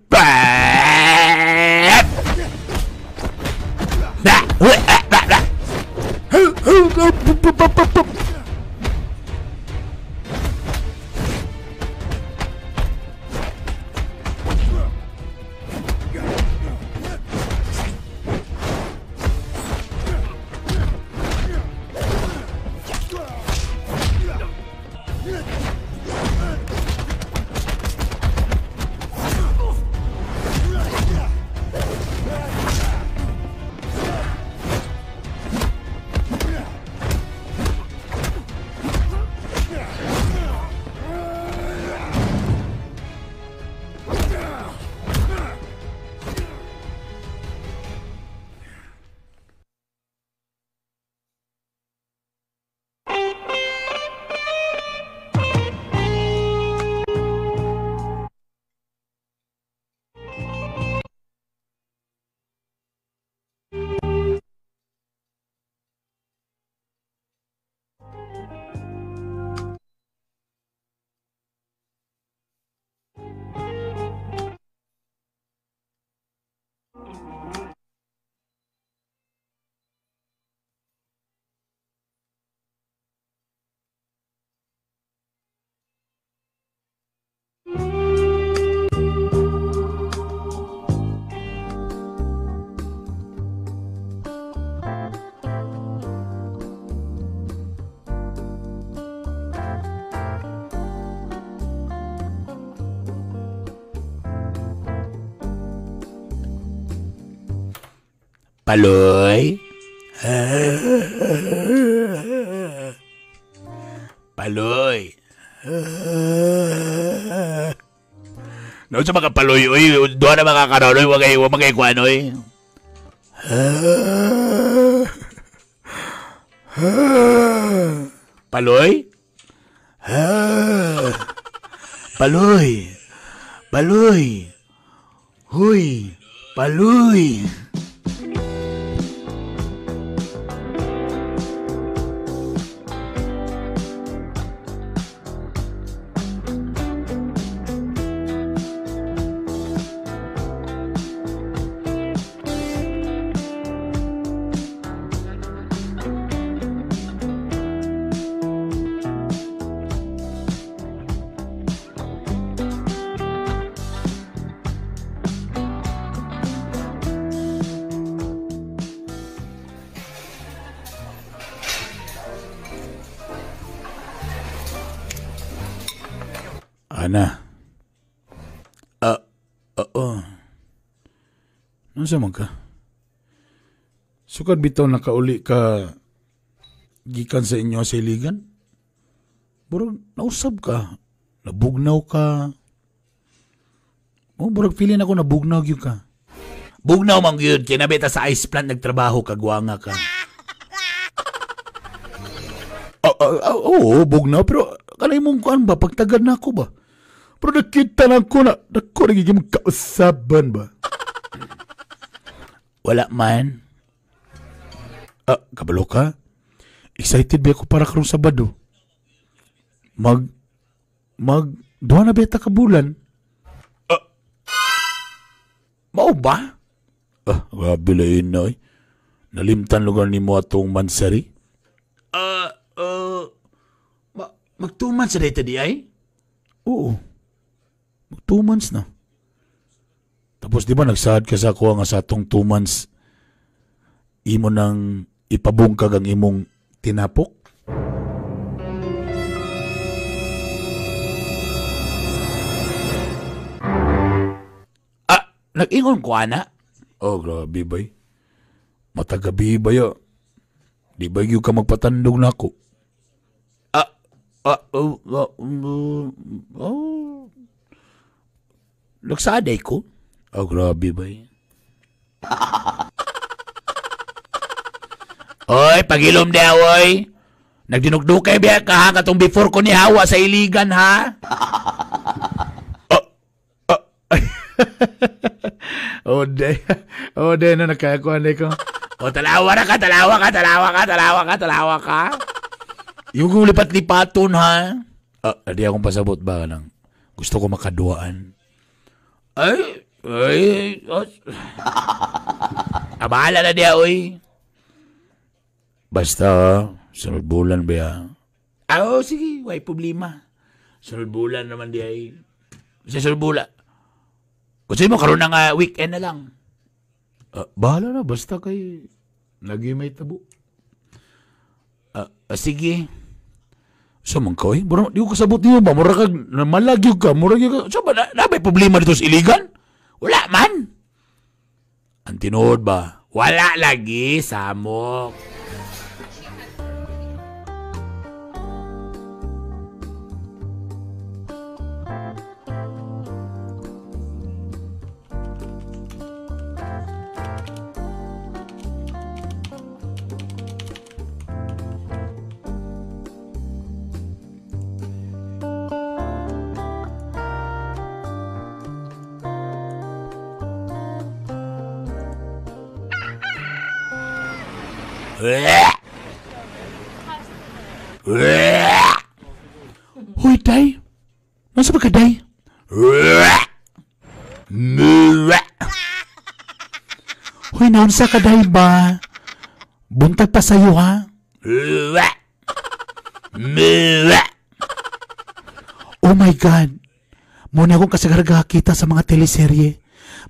Paloy? Paloy. No, sa mga paloy, oy, doon na mga karoon, oy, wag kayo kuwan, oy. Paloy? Paloy. Paloy. Huy. Paloy. Ana. Oo. Nasa man ka? Sukad bitaw nakauli ka gikan sa inyo sa iligan? Burag nausab ka. Nabugnaw ka. Oh, burag feeling ako nabugnaw gyud ka. Bugnaw man gyud kay nabita sa ice plant nagtrabaho kagwanga ka. Oo, bugnaw pero kanay mong kuan ba pagtagad na ako ba? Pero nakita na ako na dako nagiging kausaban ba? Wala man. Kabalo ka? Excited ba ako para karong Sabado? Mag duha na beta ka bulan. Mao ba? Grabe lain na eh. Nalimtan lugar ni mo atong mansari? Mag 2 months na dito di ay? Oo. Mag 2 months na. Tapos di ba nagsaad ka sa ako nga sa atong 2 months imo nang ipabungkag ang imong tinapok? Nag-ingon ko, ana? Oh, grabe bay. Matagabi ba ya? Di ba yun ka magpatandog na ako? Nagsaday ko? Oh, grabe bay. Oy, pagilom daw, oy. Nagdinugdukay biya ka, ha? Katong before ko ni Hawa sa iligan, ha? Oh, day na nakakuha na ko. O, talawa na ka, talawa ka, talawa ka, talawa ka, talawa ka. Yung kong lipat-lipaton, ha? Di akong pasabot ba nang gusto ko makaduaan. Ay, abala na diya, oy. Basta, sunod bulan ba ya? Oh, sige, way problema. Sunod bulan naman diya, ay. Sa sunod bulan. Gusto mo, karoon ng weekend na lang. Bahala na, basta kay lagi may tabo. Sige. So man ka, eh? Mura, di ko kasabot niyo ba? Mura ka, malagyo ka, mura ka. So ba, na may problema dito sa iligan? Wala man. Ang tinuod ba? Wala lagi, samok. Hoy, day. Nasa ba ka, day? Hoy, naunsa ka, day ba? Buntag pa sa'yo, ha? Oh my God. Muna akong kasagarga kita sa mga teleserye.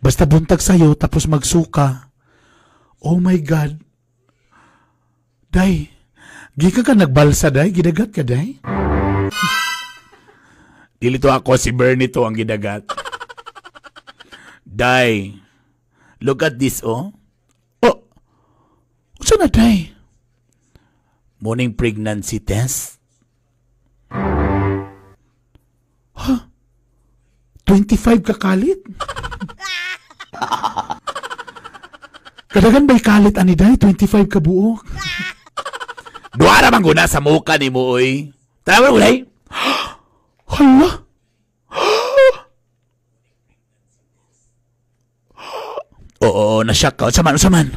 Basta buntag sa'yo, tapos magsuka. Oh my God. Day, gikan ka nagbalsa, day? Gidagat ka, day? Dili to ako, si Bernie to ang gidagat. Day, look at this, oh. Oh, saan na, day? Morning pregnancy test. Huh? 25 ka kalit? Kadagan ba'y kalit, ani, day? 25 ka buok? Duha ra man guna sa muka ni mo, oy. Tara mo, gulay. Hala! Oo, na-shock ka. Unsa man, unsa man?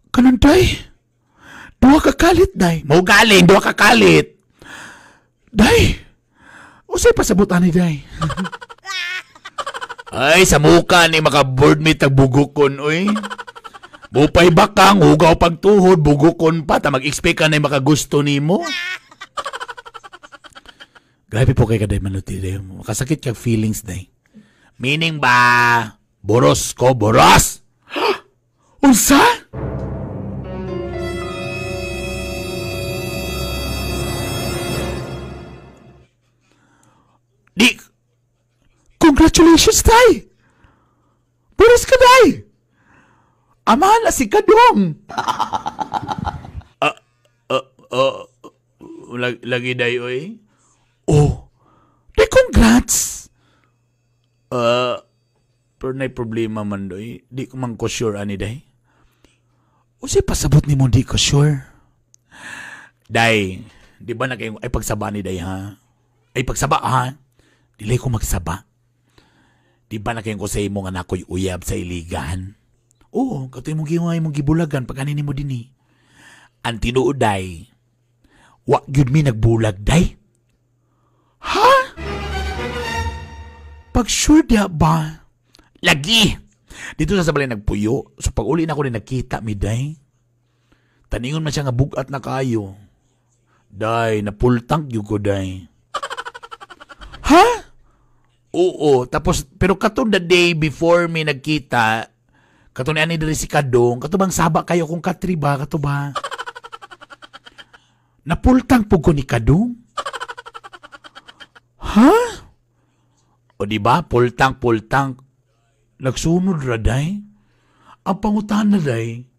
Kanon, day? Duha ka kalit, day. Mo galing, duha ka kalit. Day! Usay pasabot ani, day? Ay, sa muka ni maka-board meet tagbugukon, oy. Bupay bakang, hugaw pagtuhod, bugukon pa, ta mag-expect ka na makagusto nimo. Grabe po kay kaday manuti, day. Makasakit kag feelings, day. Meaning ba, boros ko, boros! Unsa? Di, congratulations, day! Buros ka, day! Amahan na si Kadong! Lagi, day, oy? Oh, day, congrats! Pero na'y problema man, doy. Di ko man ko sure, ani, day. Unsay pasabot ni mo, di ko sure? Day, di ba na kayo, ay pagsaba ni day, ha? Ay pagsaba, ha? Dili ko magsaba. Di ba na kayo ko sa imo nga nakoy uyab sa iligan? Oo, katoy mong giway mong gibulagan pag anini mo dinhi. Ang tinuod, day, wa gyud mi nagbulag, day. Ha? Pag sure diya ba? Lagi! Dito sa balay nagpuyo. So pag uli na ako rin nagkita mi, day. Taningon man siya nga bugat na kayo. Day, napultang yun ko, day. Ha? Oo, tapos, pero katong the day before mi nagkita, katong ni ani diri si Kadong, kato bang saba kayo kung katri ba, kato ba? Napultang po ko ni Kadong? Ha? O di ba, pultang, pultang. Nagsunod ra, day. Ang pangutan na, day.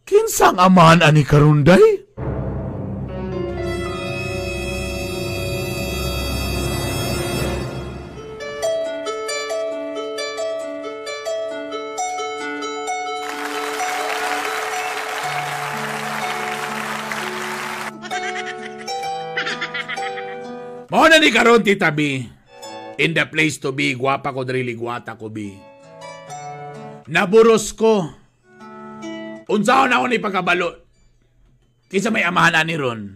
Kinsang amahan ani karon, day? Mao na ni karon, Tita B. In the place to be, gwapa ko diri, ligwata ko, B. Naburos ko. Unsaon ako ni pagkabalo? Kinsa may amahan ani ron?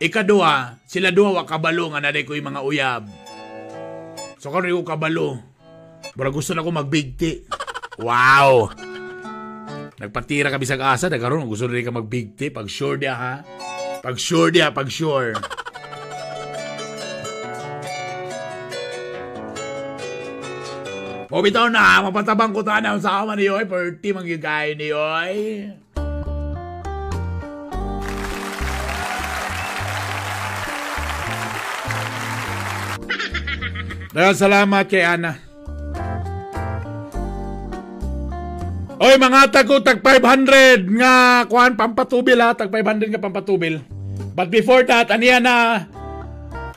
Ikaduha, sila duha wa kabalo nga naday ko yung mga uyab. So karon ko kabalo. Mura gusto na ko magbigti. Wow. Nagpatira ka bisag asa, nagkaroon gusto rin ka magbigti pag sure dia, ha. Pag sure dia, pag sure. O bitaw na, mapatabang ko ta na sa ama niyo, oy, perti manggigay niyo, oy. Dahil salamat kay Ana. Oy, mga tag ko, tag 500 nga kuan pampatubil, ha, tag 500 nga pampatubil. But before that, aniya na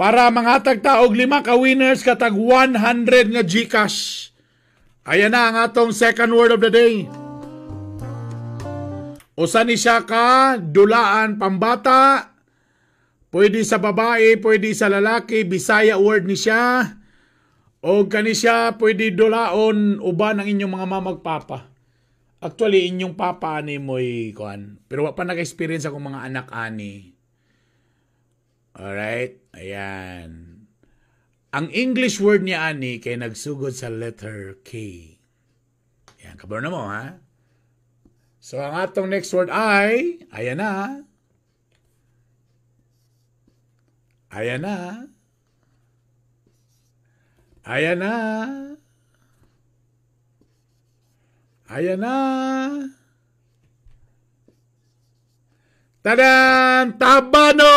para mga tag taog 5 ka winners katag 100 nga GCash. Ayan na ang atong second word of the day. Usa ni siya ka dulaan pambata. Pwede sa babae, pwede sa lalaki, Bisaya word ni siya. O kani siya pwede dulaon uban ang inyong mga mamagpapa. Actually, inyong papa ani mo'y kuan. Pero wa pa naka-experience akong mga anak ani. Alright, ayan. Ang English word niya ani kay nagsugod sa letter K. Ayan, kabalo na mo, ha? So, ang atong next word ay, ayan na. Ayan na. Ayan na. Ayan na. Tadaan! Tabano!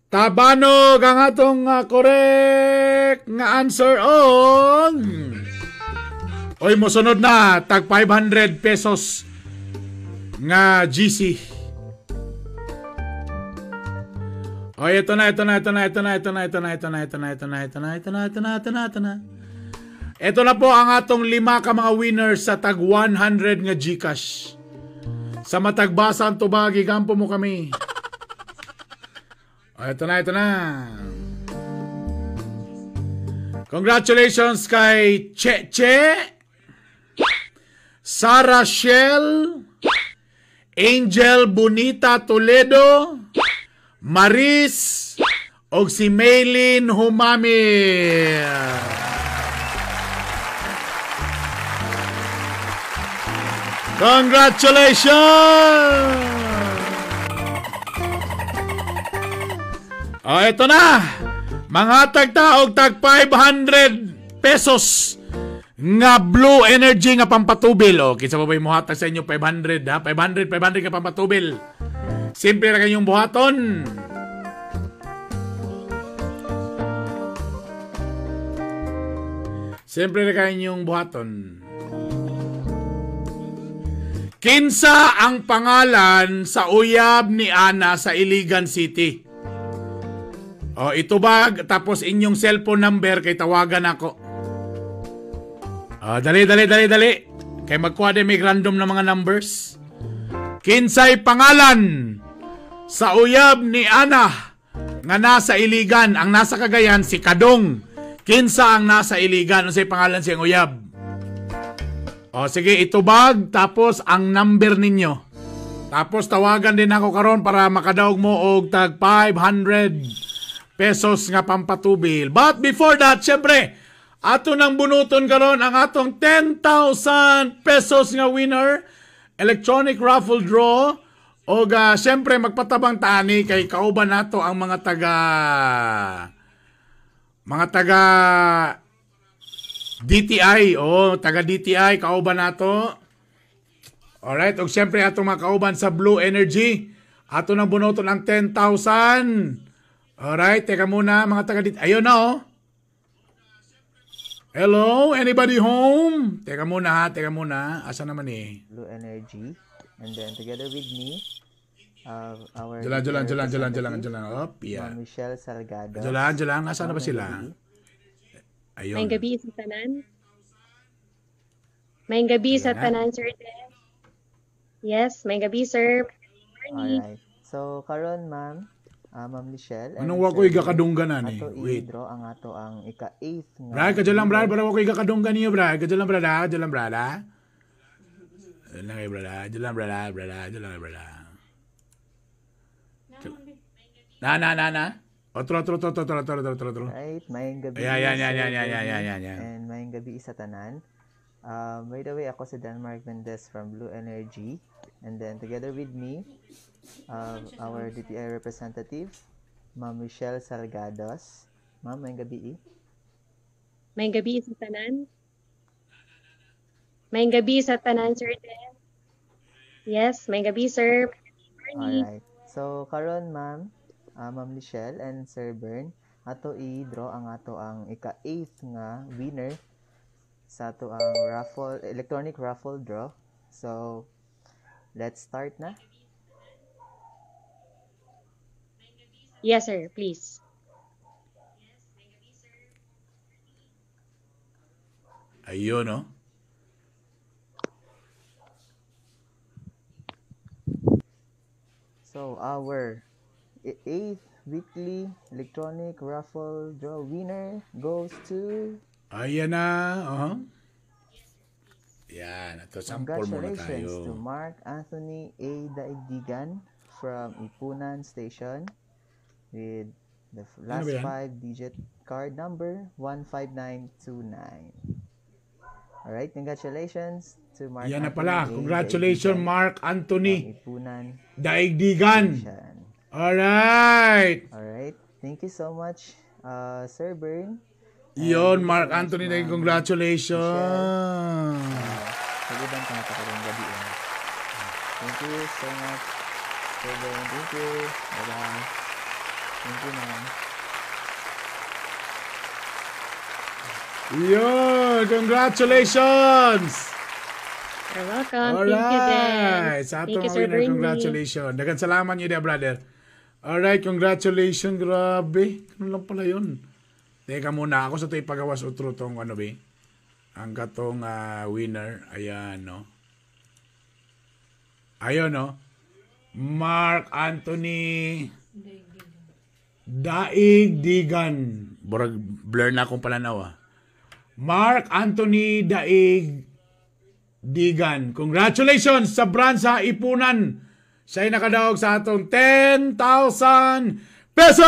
Tabanog ang atong correct nga answer on. Oy, mosunod na tag 500 pesos nga GC. Oy, ito na, ito na, ito na, ito na, ito na, ito na, ito na, ito na, ito na, ito na, ito na, ito na, ito na, ito na. Ito na po ang atong 5 ka mga winners sa tag 100 nga GCash. Sa matagbasa ang tubag, igampo mo kami. O, ito na, ito na. Congratulations kay Che Che, Sarah Shell, Angel Bonita Toledo, Maris, og si Maylin Humami. Congratulations! O, ito na! Mangatag ta og tag 500 pesos nga Blue Energy nga pampatubil. O, kinsa pa ba'y muhatag sa inyo 500, ha? 500, 500 nga pampatubil. Simple ra kayong buhaton. Simple ra kayong buhaton. Kinsa ang pangalan sa uyab ni Ana sa Iligan City? O, itubag, tapos inyong cellphone number kay tawagan ako. O, dali, dali, dali, dali. Kay magkuha din may random na mga numbers. Kinsay pangalan sa uyab ni Ana nga nasa Iligan? Ang nasa Cagayan, si Kadong. Kinsa ang nasa Iligan? Unsay pangalan siyang uyab? O, sige, itubag, tapos ang number ninyo. Tapos tawagan din ako karon para makadaog mo og tag 500 pesos nga pampatubil. But before that, syempre, ato nang bunuton karon ang atong 10,000 pesos nga winner, electronic raffle draw. Og syempre, magpatabang tani kay kauban nato ang mga taga DTI, oh, taga DTI, kauban nato. Alright, og syempre atong mga kauban sa Blue Energy, ato nang bunuton ang 10,000. Alright, teka muna mga taga DTI. Ayun na, oh. Hello, anybody home? Teka muna ha, teka muna. Asa naman eh? Blue Energy. And then together with me, our Jalan, jalan, jalan, jalan, jalan, jalan. Up, yeah. Michelle Salgado. Jalan, jalan. Asa na ba sila? Ayun. Maayong gabi sa tanan. Maayong gabi sa tanan, Sir Des. Yes, maayong gabi, sir. Alright. So, karon ma'am, Ma'am Michelle. Anong wa ko igakadungganan eh? Wait. Ato i-draw ang ato ang ika-8 nga. Brad, kadyo lang, Brad. Brad, wa ko igakadunggan niyo, Brad. Kadyo lang, Brad. Kadyo lang, Brad. Kadyo lang, Brad. Kadyo lang, Brad. Brad, kadyo lang, Brad. Na, na, na, na. Otro, otro, otro, otro, otro, otro, otro. Right, maayong gabi. Ayan, ayan, ayan, ayan, ayan, ayan, ayan. And maayong gabi sa tanan. By the way, ako si Denmark Mendez from Blue Energy. And then together with me, our DTI representative, Ma'am Michelle Salgados. Ma'am, maayong gabi. Maayong gabi sa tanan. Maayong gabi sa tanan, Sir Des. Yes, maayong gabi, sir. Alright. So, karon ma'am, Ma'am Michelle and Sir Bern, ato i-draw ang ato ang ika-8 nga winner sa ato ang raffle, electronic raffle draw. So, let's start na. Yes, sir. Please. Ayun, no? So, our 8th weekly electronic raffle draw winner goes to... Ayan na. Uh-huh. Yan. Ito, sample muna tayo. Congratulations to Mark Anthony A. Daigdigan from Ipunan Station with the last 5-digit card number 15929. Alright, congratulations to Mark Yan na Anthony pala. A. Congratulations, Daigdigan Mark Anthony Ipunan Daigdigan. Station. Alright. Alright. Thank you so much, Sir Bern. Yon, Mark Anthony, congratulations. Thank you so much, Sir Bern. Thank you. Bye-bye. Thank you, ma'am. Yon, congratulations. You're welcome. Alright. Thank you, Dan. Sa Thank you, atong Sir winner, Bernie. congratulations. Daghang salamat niyo, dear brother. Alright, congratulations. Grabe. Ano lang pala yun? Teka muna, ako sa ito ipagawas utro tong ano ba? Ang katong winner. Ayan, no? Ayun, no? Mark Anthony Daigdigan. Burag blur na akong palanaw, ah. Mark Anthony Daigdigan. Congratulations sa brand sa Ipunan. Siya'y nakadaog sa atong 10,000 pesos!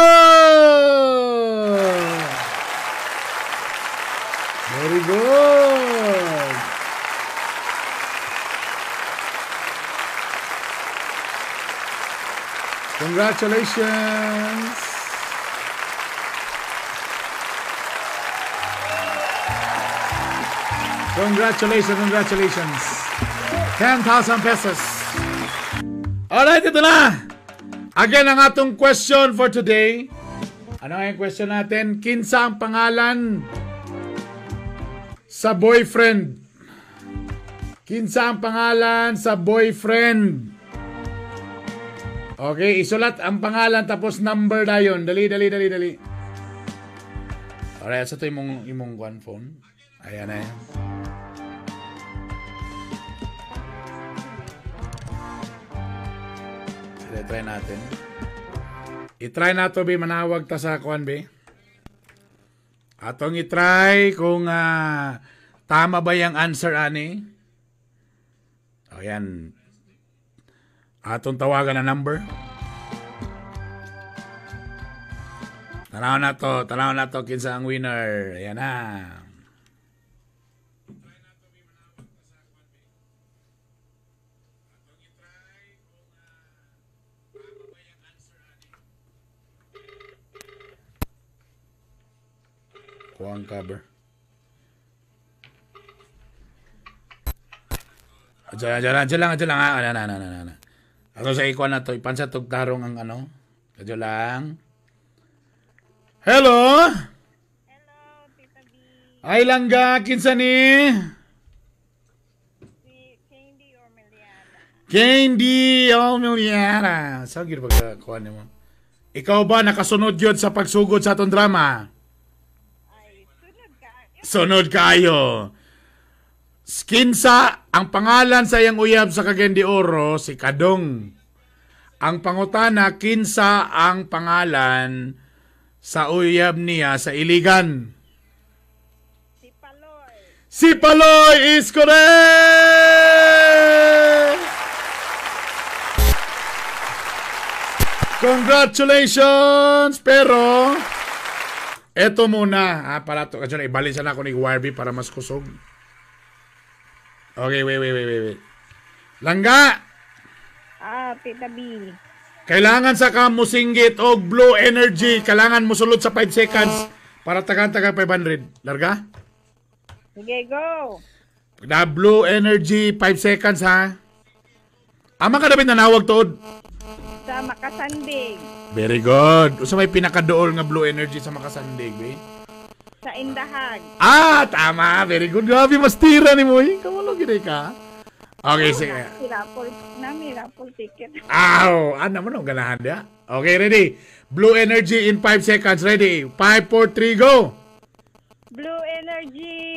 Very good! Congratulations! Congratulations, congratulations. 10,000 pesos. Alright, ito na. Again, ang atong question for today. Ano ang question natin? Kinsa ang pangalan sa boyfriend? Kinsa ang pangalan sa boyfriend? Okay, isulat ang pangalan tapos number dayon. Dali, dali, dali, dali. Alright, sa ito imong one phone. Ayan, ayan. Sige, try natin. I-try na to, be. Manawag ta sa kuan, be. Atong i-try kung tama ba yung answer, ani. Ayan. Atong tawagan na number. Tanaw na to kinsa ang winner. Ayan na. Kuha ang cover. Diyan lang. Ano. Ato sa ikuan na to, ipansa tugtarong ang ano. Diyan lang. Hello? Hello, Tita B. Ay, langga, kinsa ni? Si Candy Ormeliana. Candy Ormeliana. Saan gyud pagkakuha nimo? Ikaw ba nakasunod yun sa pagsugod sa atong drama? Ay, sunod ka. Sunod kayo. Kinsa ang pangalan sa iyang uyab sa Cagayan de Oro, si Kadong. Ang pangutana, kinsa ang pangalan sa uyab niya sa Iligan? Si Paloy. Si Paloy is correct! Congratulations! Pero, eto muna. Para to, kasi ibalin sana ako ni Warby para mas kusog. Okay, wait. Langga! Tita B. Kailangan sa ka musinggit og blue energy. Kailangan musulod sa 5 seconds para tagan-tagan 500. Larga? Sige, go! Na blue energy, 5 seconds ha. Ama ka na nanawag tuod? Sa Makasandig. Very good. Usa may pinakadool nga blue energy sa Makasandig, eh? Sa Indahag. Ah, tama. Very good. Grabe, mas tira ni mo. Kamalo gini ka. Okay, sige. Nami raffle ticket. Aw, ano mo nung ganahan niya? Okay, ready. Blue energy in 5 seconds. Ready. 5, 4, 3, go. Blue energy.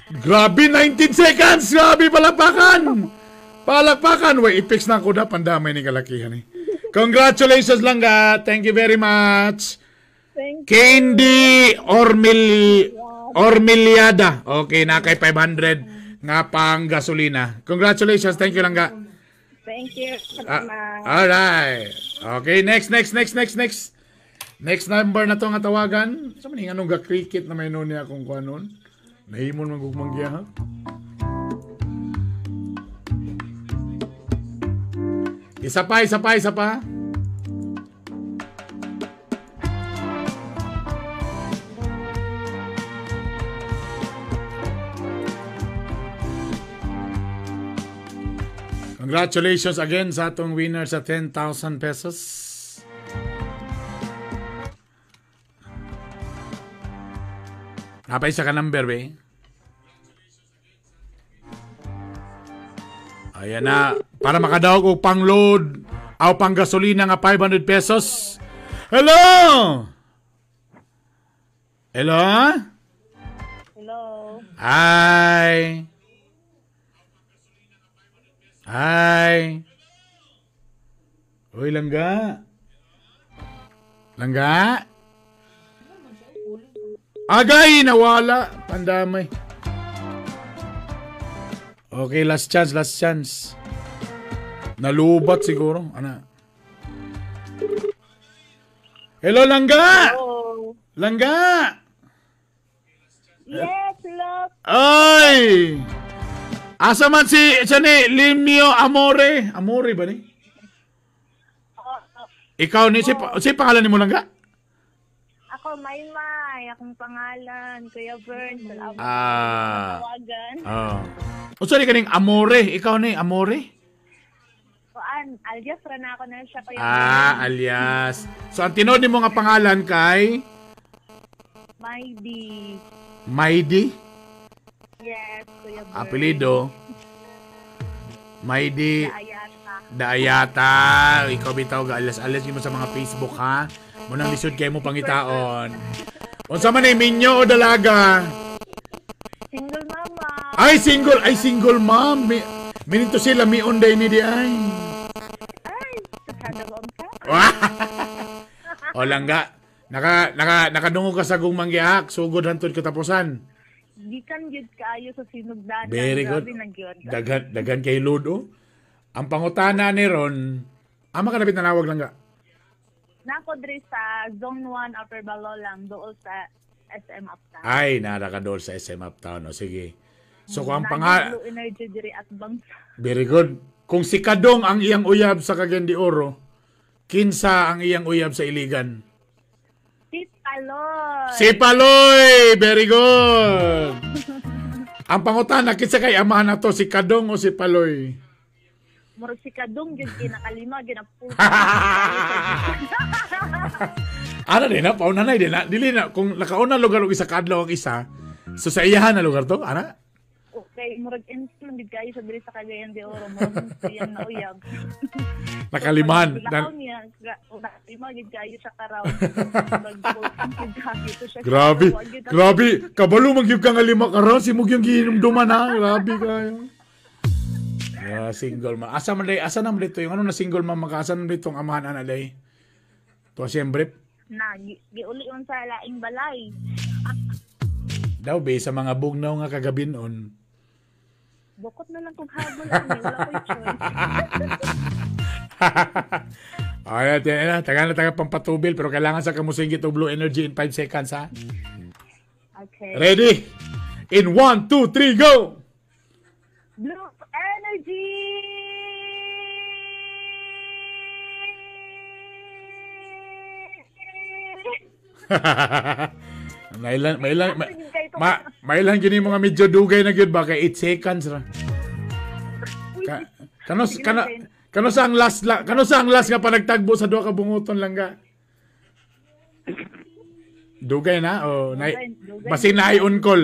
Grabe, 19 seconds! Grabe, palakpakan! Palakpakan! Wait, i-fix na ako na. Pandamay ni kalakihan eh. Congratulations, Langga! Thank you very much! Thank you. Candy Ormiliada. Okay, na kay 500 nga pang gasolina. Congratulations. Thank you, Langga. Thank you. Alright. Okay, next. Next number na to nga tawagan. Sa maning anong ga-cricket na may noon niya akong kuha noon? Nahimon man gugmang giya, ha? Isa pa. Congratulations again sa atong winner sa 10,000 pesos. Napay sa ka number, be. Ayan na. Para makadawag og pang-load o pang gasolina nga 500 pesos. Hello! Hello? Hello. Hi. Hi. Uy, Langga. Langga? Agay, nawala. Pandamay. Okay, last chance. Nalubat siguro. Ana. Hello, Langga! Hello. Langga! Yes, hello. Ay! Asa man si siya ni Limio Amore? Amore ba ni? Ikaw ni si pangalan ni mo lang ga? Ako Maymay, akong pangalan, Kuya Bern, salamat. Ah. Oh. Unsa ni kaning Amore? Ikaw ni Amore? Kuan, alias ra na ako na siya, Kuya. Ah, alias. So ang tinuod nimo nga pangalan kay Maidi. Maidi? Yes, Kuya Bern. Apelyido Maidi Daayata. Daayata. Ikaw bitaw ga alias-alias mo sa mga Facebook ha. Munang lisod kay mo pangitaon. Unsa man ni minyo o dalaga? Single mama. Ay single mom. Meaning to sila mion day ni di ay. Ay, sakada ba unsa? O langga. Nakadungog ka sa gong manggihak, sugod hantod katapusan. Gikan gyud kaayo sa sinugdanan. Very good. Daghan kay load oh. Ang pangutana ni Ron, ama ka napit nanawag langga. Nako diri sa Zone 1 Upper Balolang dool sa SM Uptown. Ay, nara ka dool sa SM Uptown. O sige. So kung ang pangal Blue Energy diri at bangsa. Very good. Kung si Kadong ang iyang uyab sa Cagayan de Oro, kinsa ang iyang uyab sa Iligan? Si Paloy. Si Paloy! Very good. Ang pangutana, kinsa kay amahan na to, si Kadong o si Paloy? Murag si Kadong gyud kinakalima ginapuso. Ana din na, pauna na din na. Dili na kung nakauna lugar og isa ka adlaw ang isa. So sa iyahan na lugar to, ana? Okay, murag instant gid kayo sa diri sa Cagayan de Oro, murag yan na uyab. Nakaliman. Nakalima gid kayo sa karaw. Grabe, grabe. Kabalo man gyud ka nga lima karon, si mo gyud gihinumduman ha. Grabe kayo. Yeah, single ma. Asa man day, asa na man dito yung ano na single mama ka, asa man dito ang amahan ana day. To siyempre. Na giuli on sa laing balay. Daw be sa mga bugnaw nga kagabinon. Bukot na lang kung habol ani, wala ko'y choice. Ay, na, taga na taga pampatubil pero kailangan sa kamusingit og Blue Energy in 5 seconds ha. Okay. Ready? In 1, 2, 3, go. Blue Energy! Mailan gini mga medyo dugay na gyud ba kay 8 seconds ra. Kano sa ang last nga panagtagbo sa duha ka bunguton lang ga? Dugay na o basin na ay on call.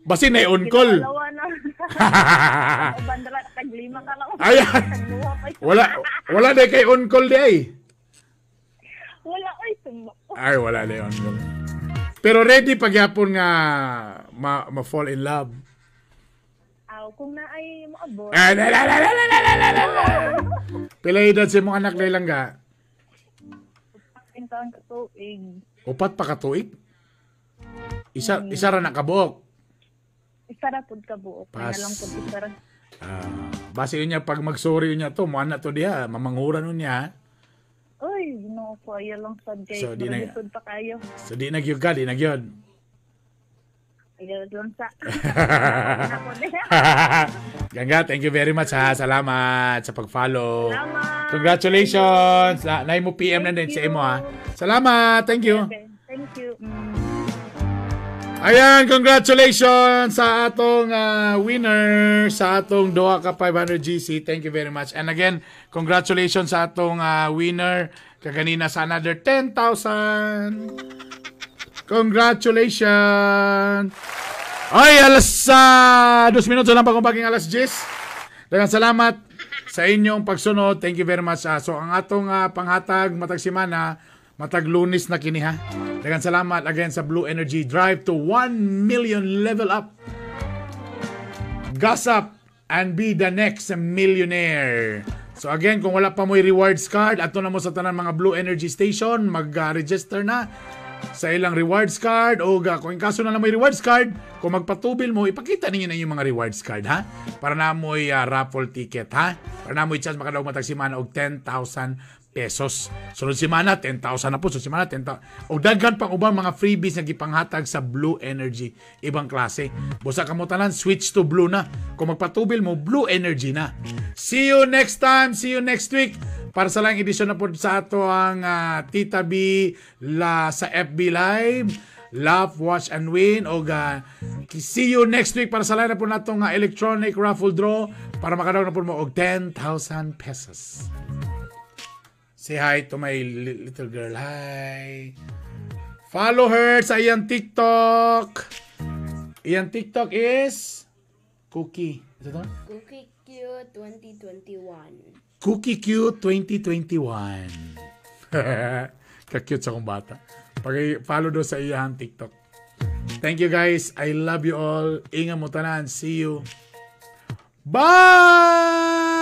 Basin na ay on call. Ayan. Wala day kay on call day. Wala oy tumba. Ay wala day on call. Pero ready pagyapon nga ma-fall in love. Aw, kung naay moabot. Ay, la la la la la la la. Pila edad sa imong anak day lang ga? 4 ka tuig. 4 pa ka tuig? Isa ra na kabuok. Isa ra pud kabuok. Pas. Lang pud isa ra. Base niya pag magsorry niya to, mo anak to diha, mamanghuran niya. Uy, no ko ayo lang sad kay. So, di na, pa kayo. So di na gyud ka, di na gyud. Ayo lang sa. Ganga, thank you very much ha. Salamat sa pag-follow. Salamat. Congratulations. Nay mo PM na din sa imo ha. Salamat. Thank you. Okay. Thank you. Ayan, congratulations sa atong winner sa atong duha ka 500 GC. Thank you very much. And again, congratulations sa atong winner kaganina sa another 10,000. Congratulations. Ay, alas 2 minuto lang pa kung paging alas 10. Daghang salamat sa inyong pagsunod. Thank you very much. So, ang atong panghatag matag semana, matag Lunes na kini ha. Daghang salamat again sa Blue Energy Drive to 1 million level up. Gas up and be the next millionaire. So again, kung wala pa mo'y rewards card, ato na mo sa tanan mga Blue Energy Station, mag-register na sa ilang rewards card o kung in kaso na lang may rewards card, kung magpatubil mo, ipakita ninyo na yung mga rewards card ha, para na mo'y raffle ticket ha, para na mo'y chance makadaog matag semana og 10,000 pesos. Sunod semana, 10,000 na po. Sunod semana, 10,000. O daghan pang ubang mga freebies na gipanghatag sa Blue Energy. Ibang klase. Busa kamo tanan, switch to Blue na. Kung magpatubil mo, Blue Energy na. See you next time. See you next week. Para sa lang edisyon na po sa ato ang Tita B la sa FB Live. Love, watch, and win. O see you next week para sa line na po nato nga electronic raffle draw para makadaw na po mo og 10,000 pesos. Say hi to my little girl. Hi. Follow her sa iyang TikTok. Iyang TikTok is Cookie. Is it? Cookie Q 2021. Cookie Q 2021. Ka-cute sa akong bata. Pag-follow do sa iyang TikTok. Thank you, guys. I love you all. Ingat mo tanan. See you. Bye!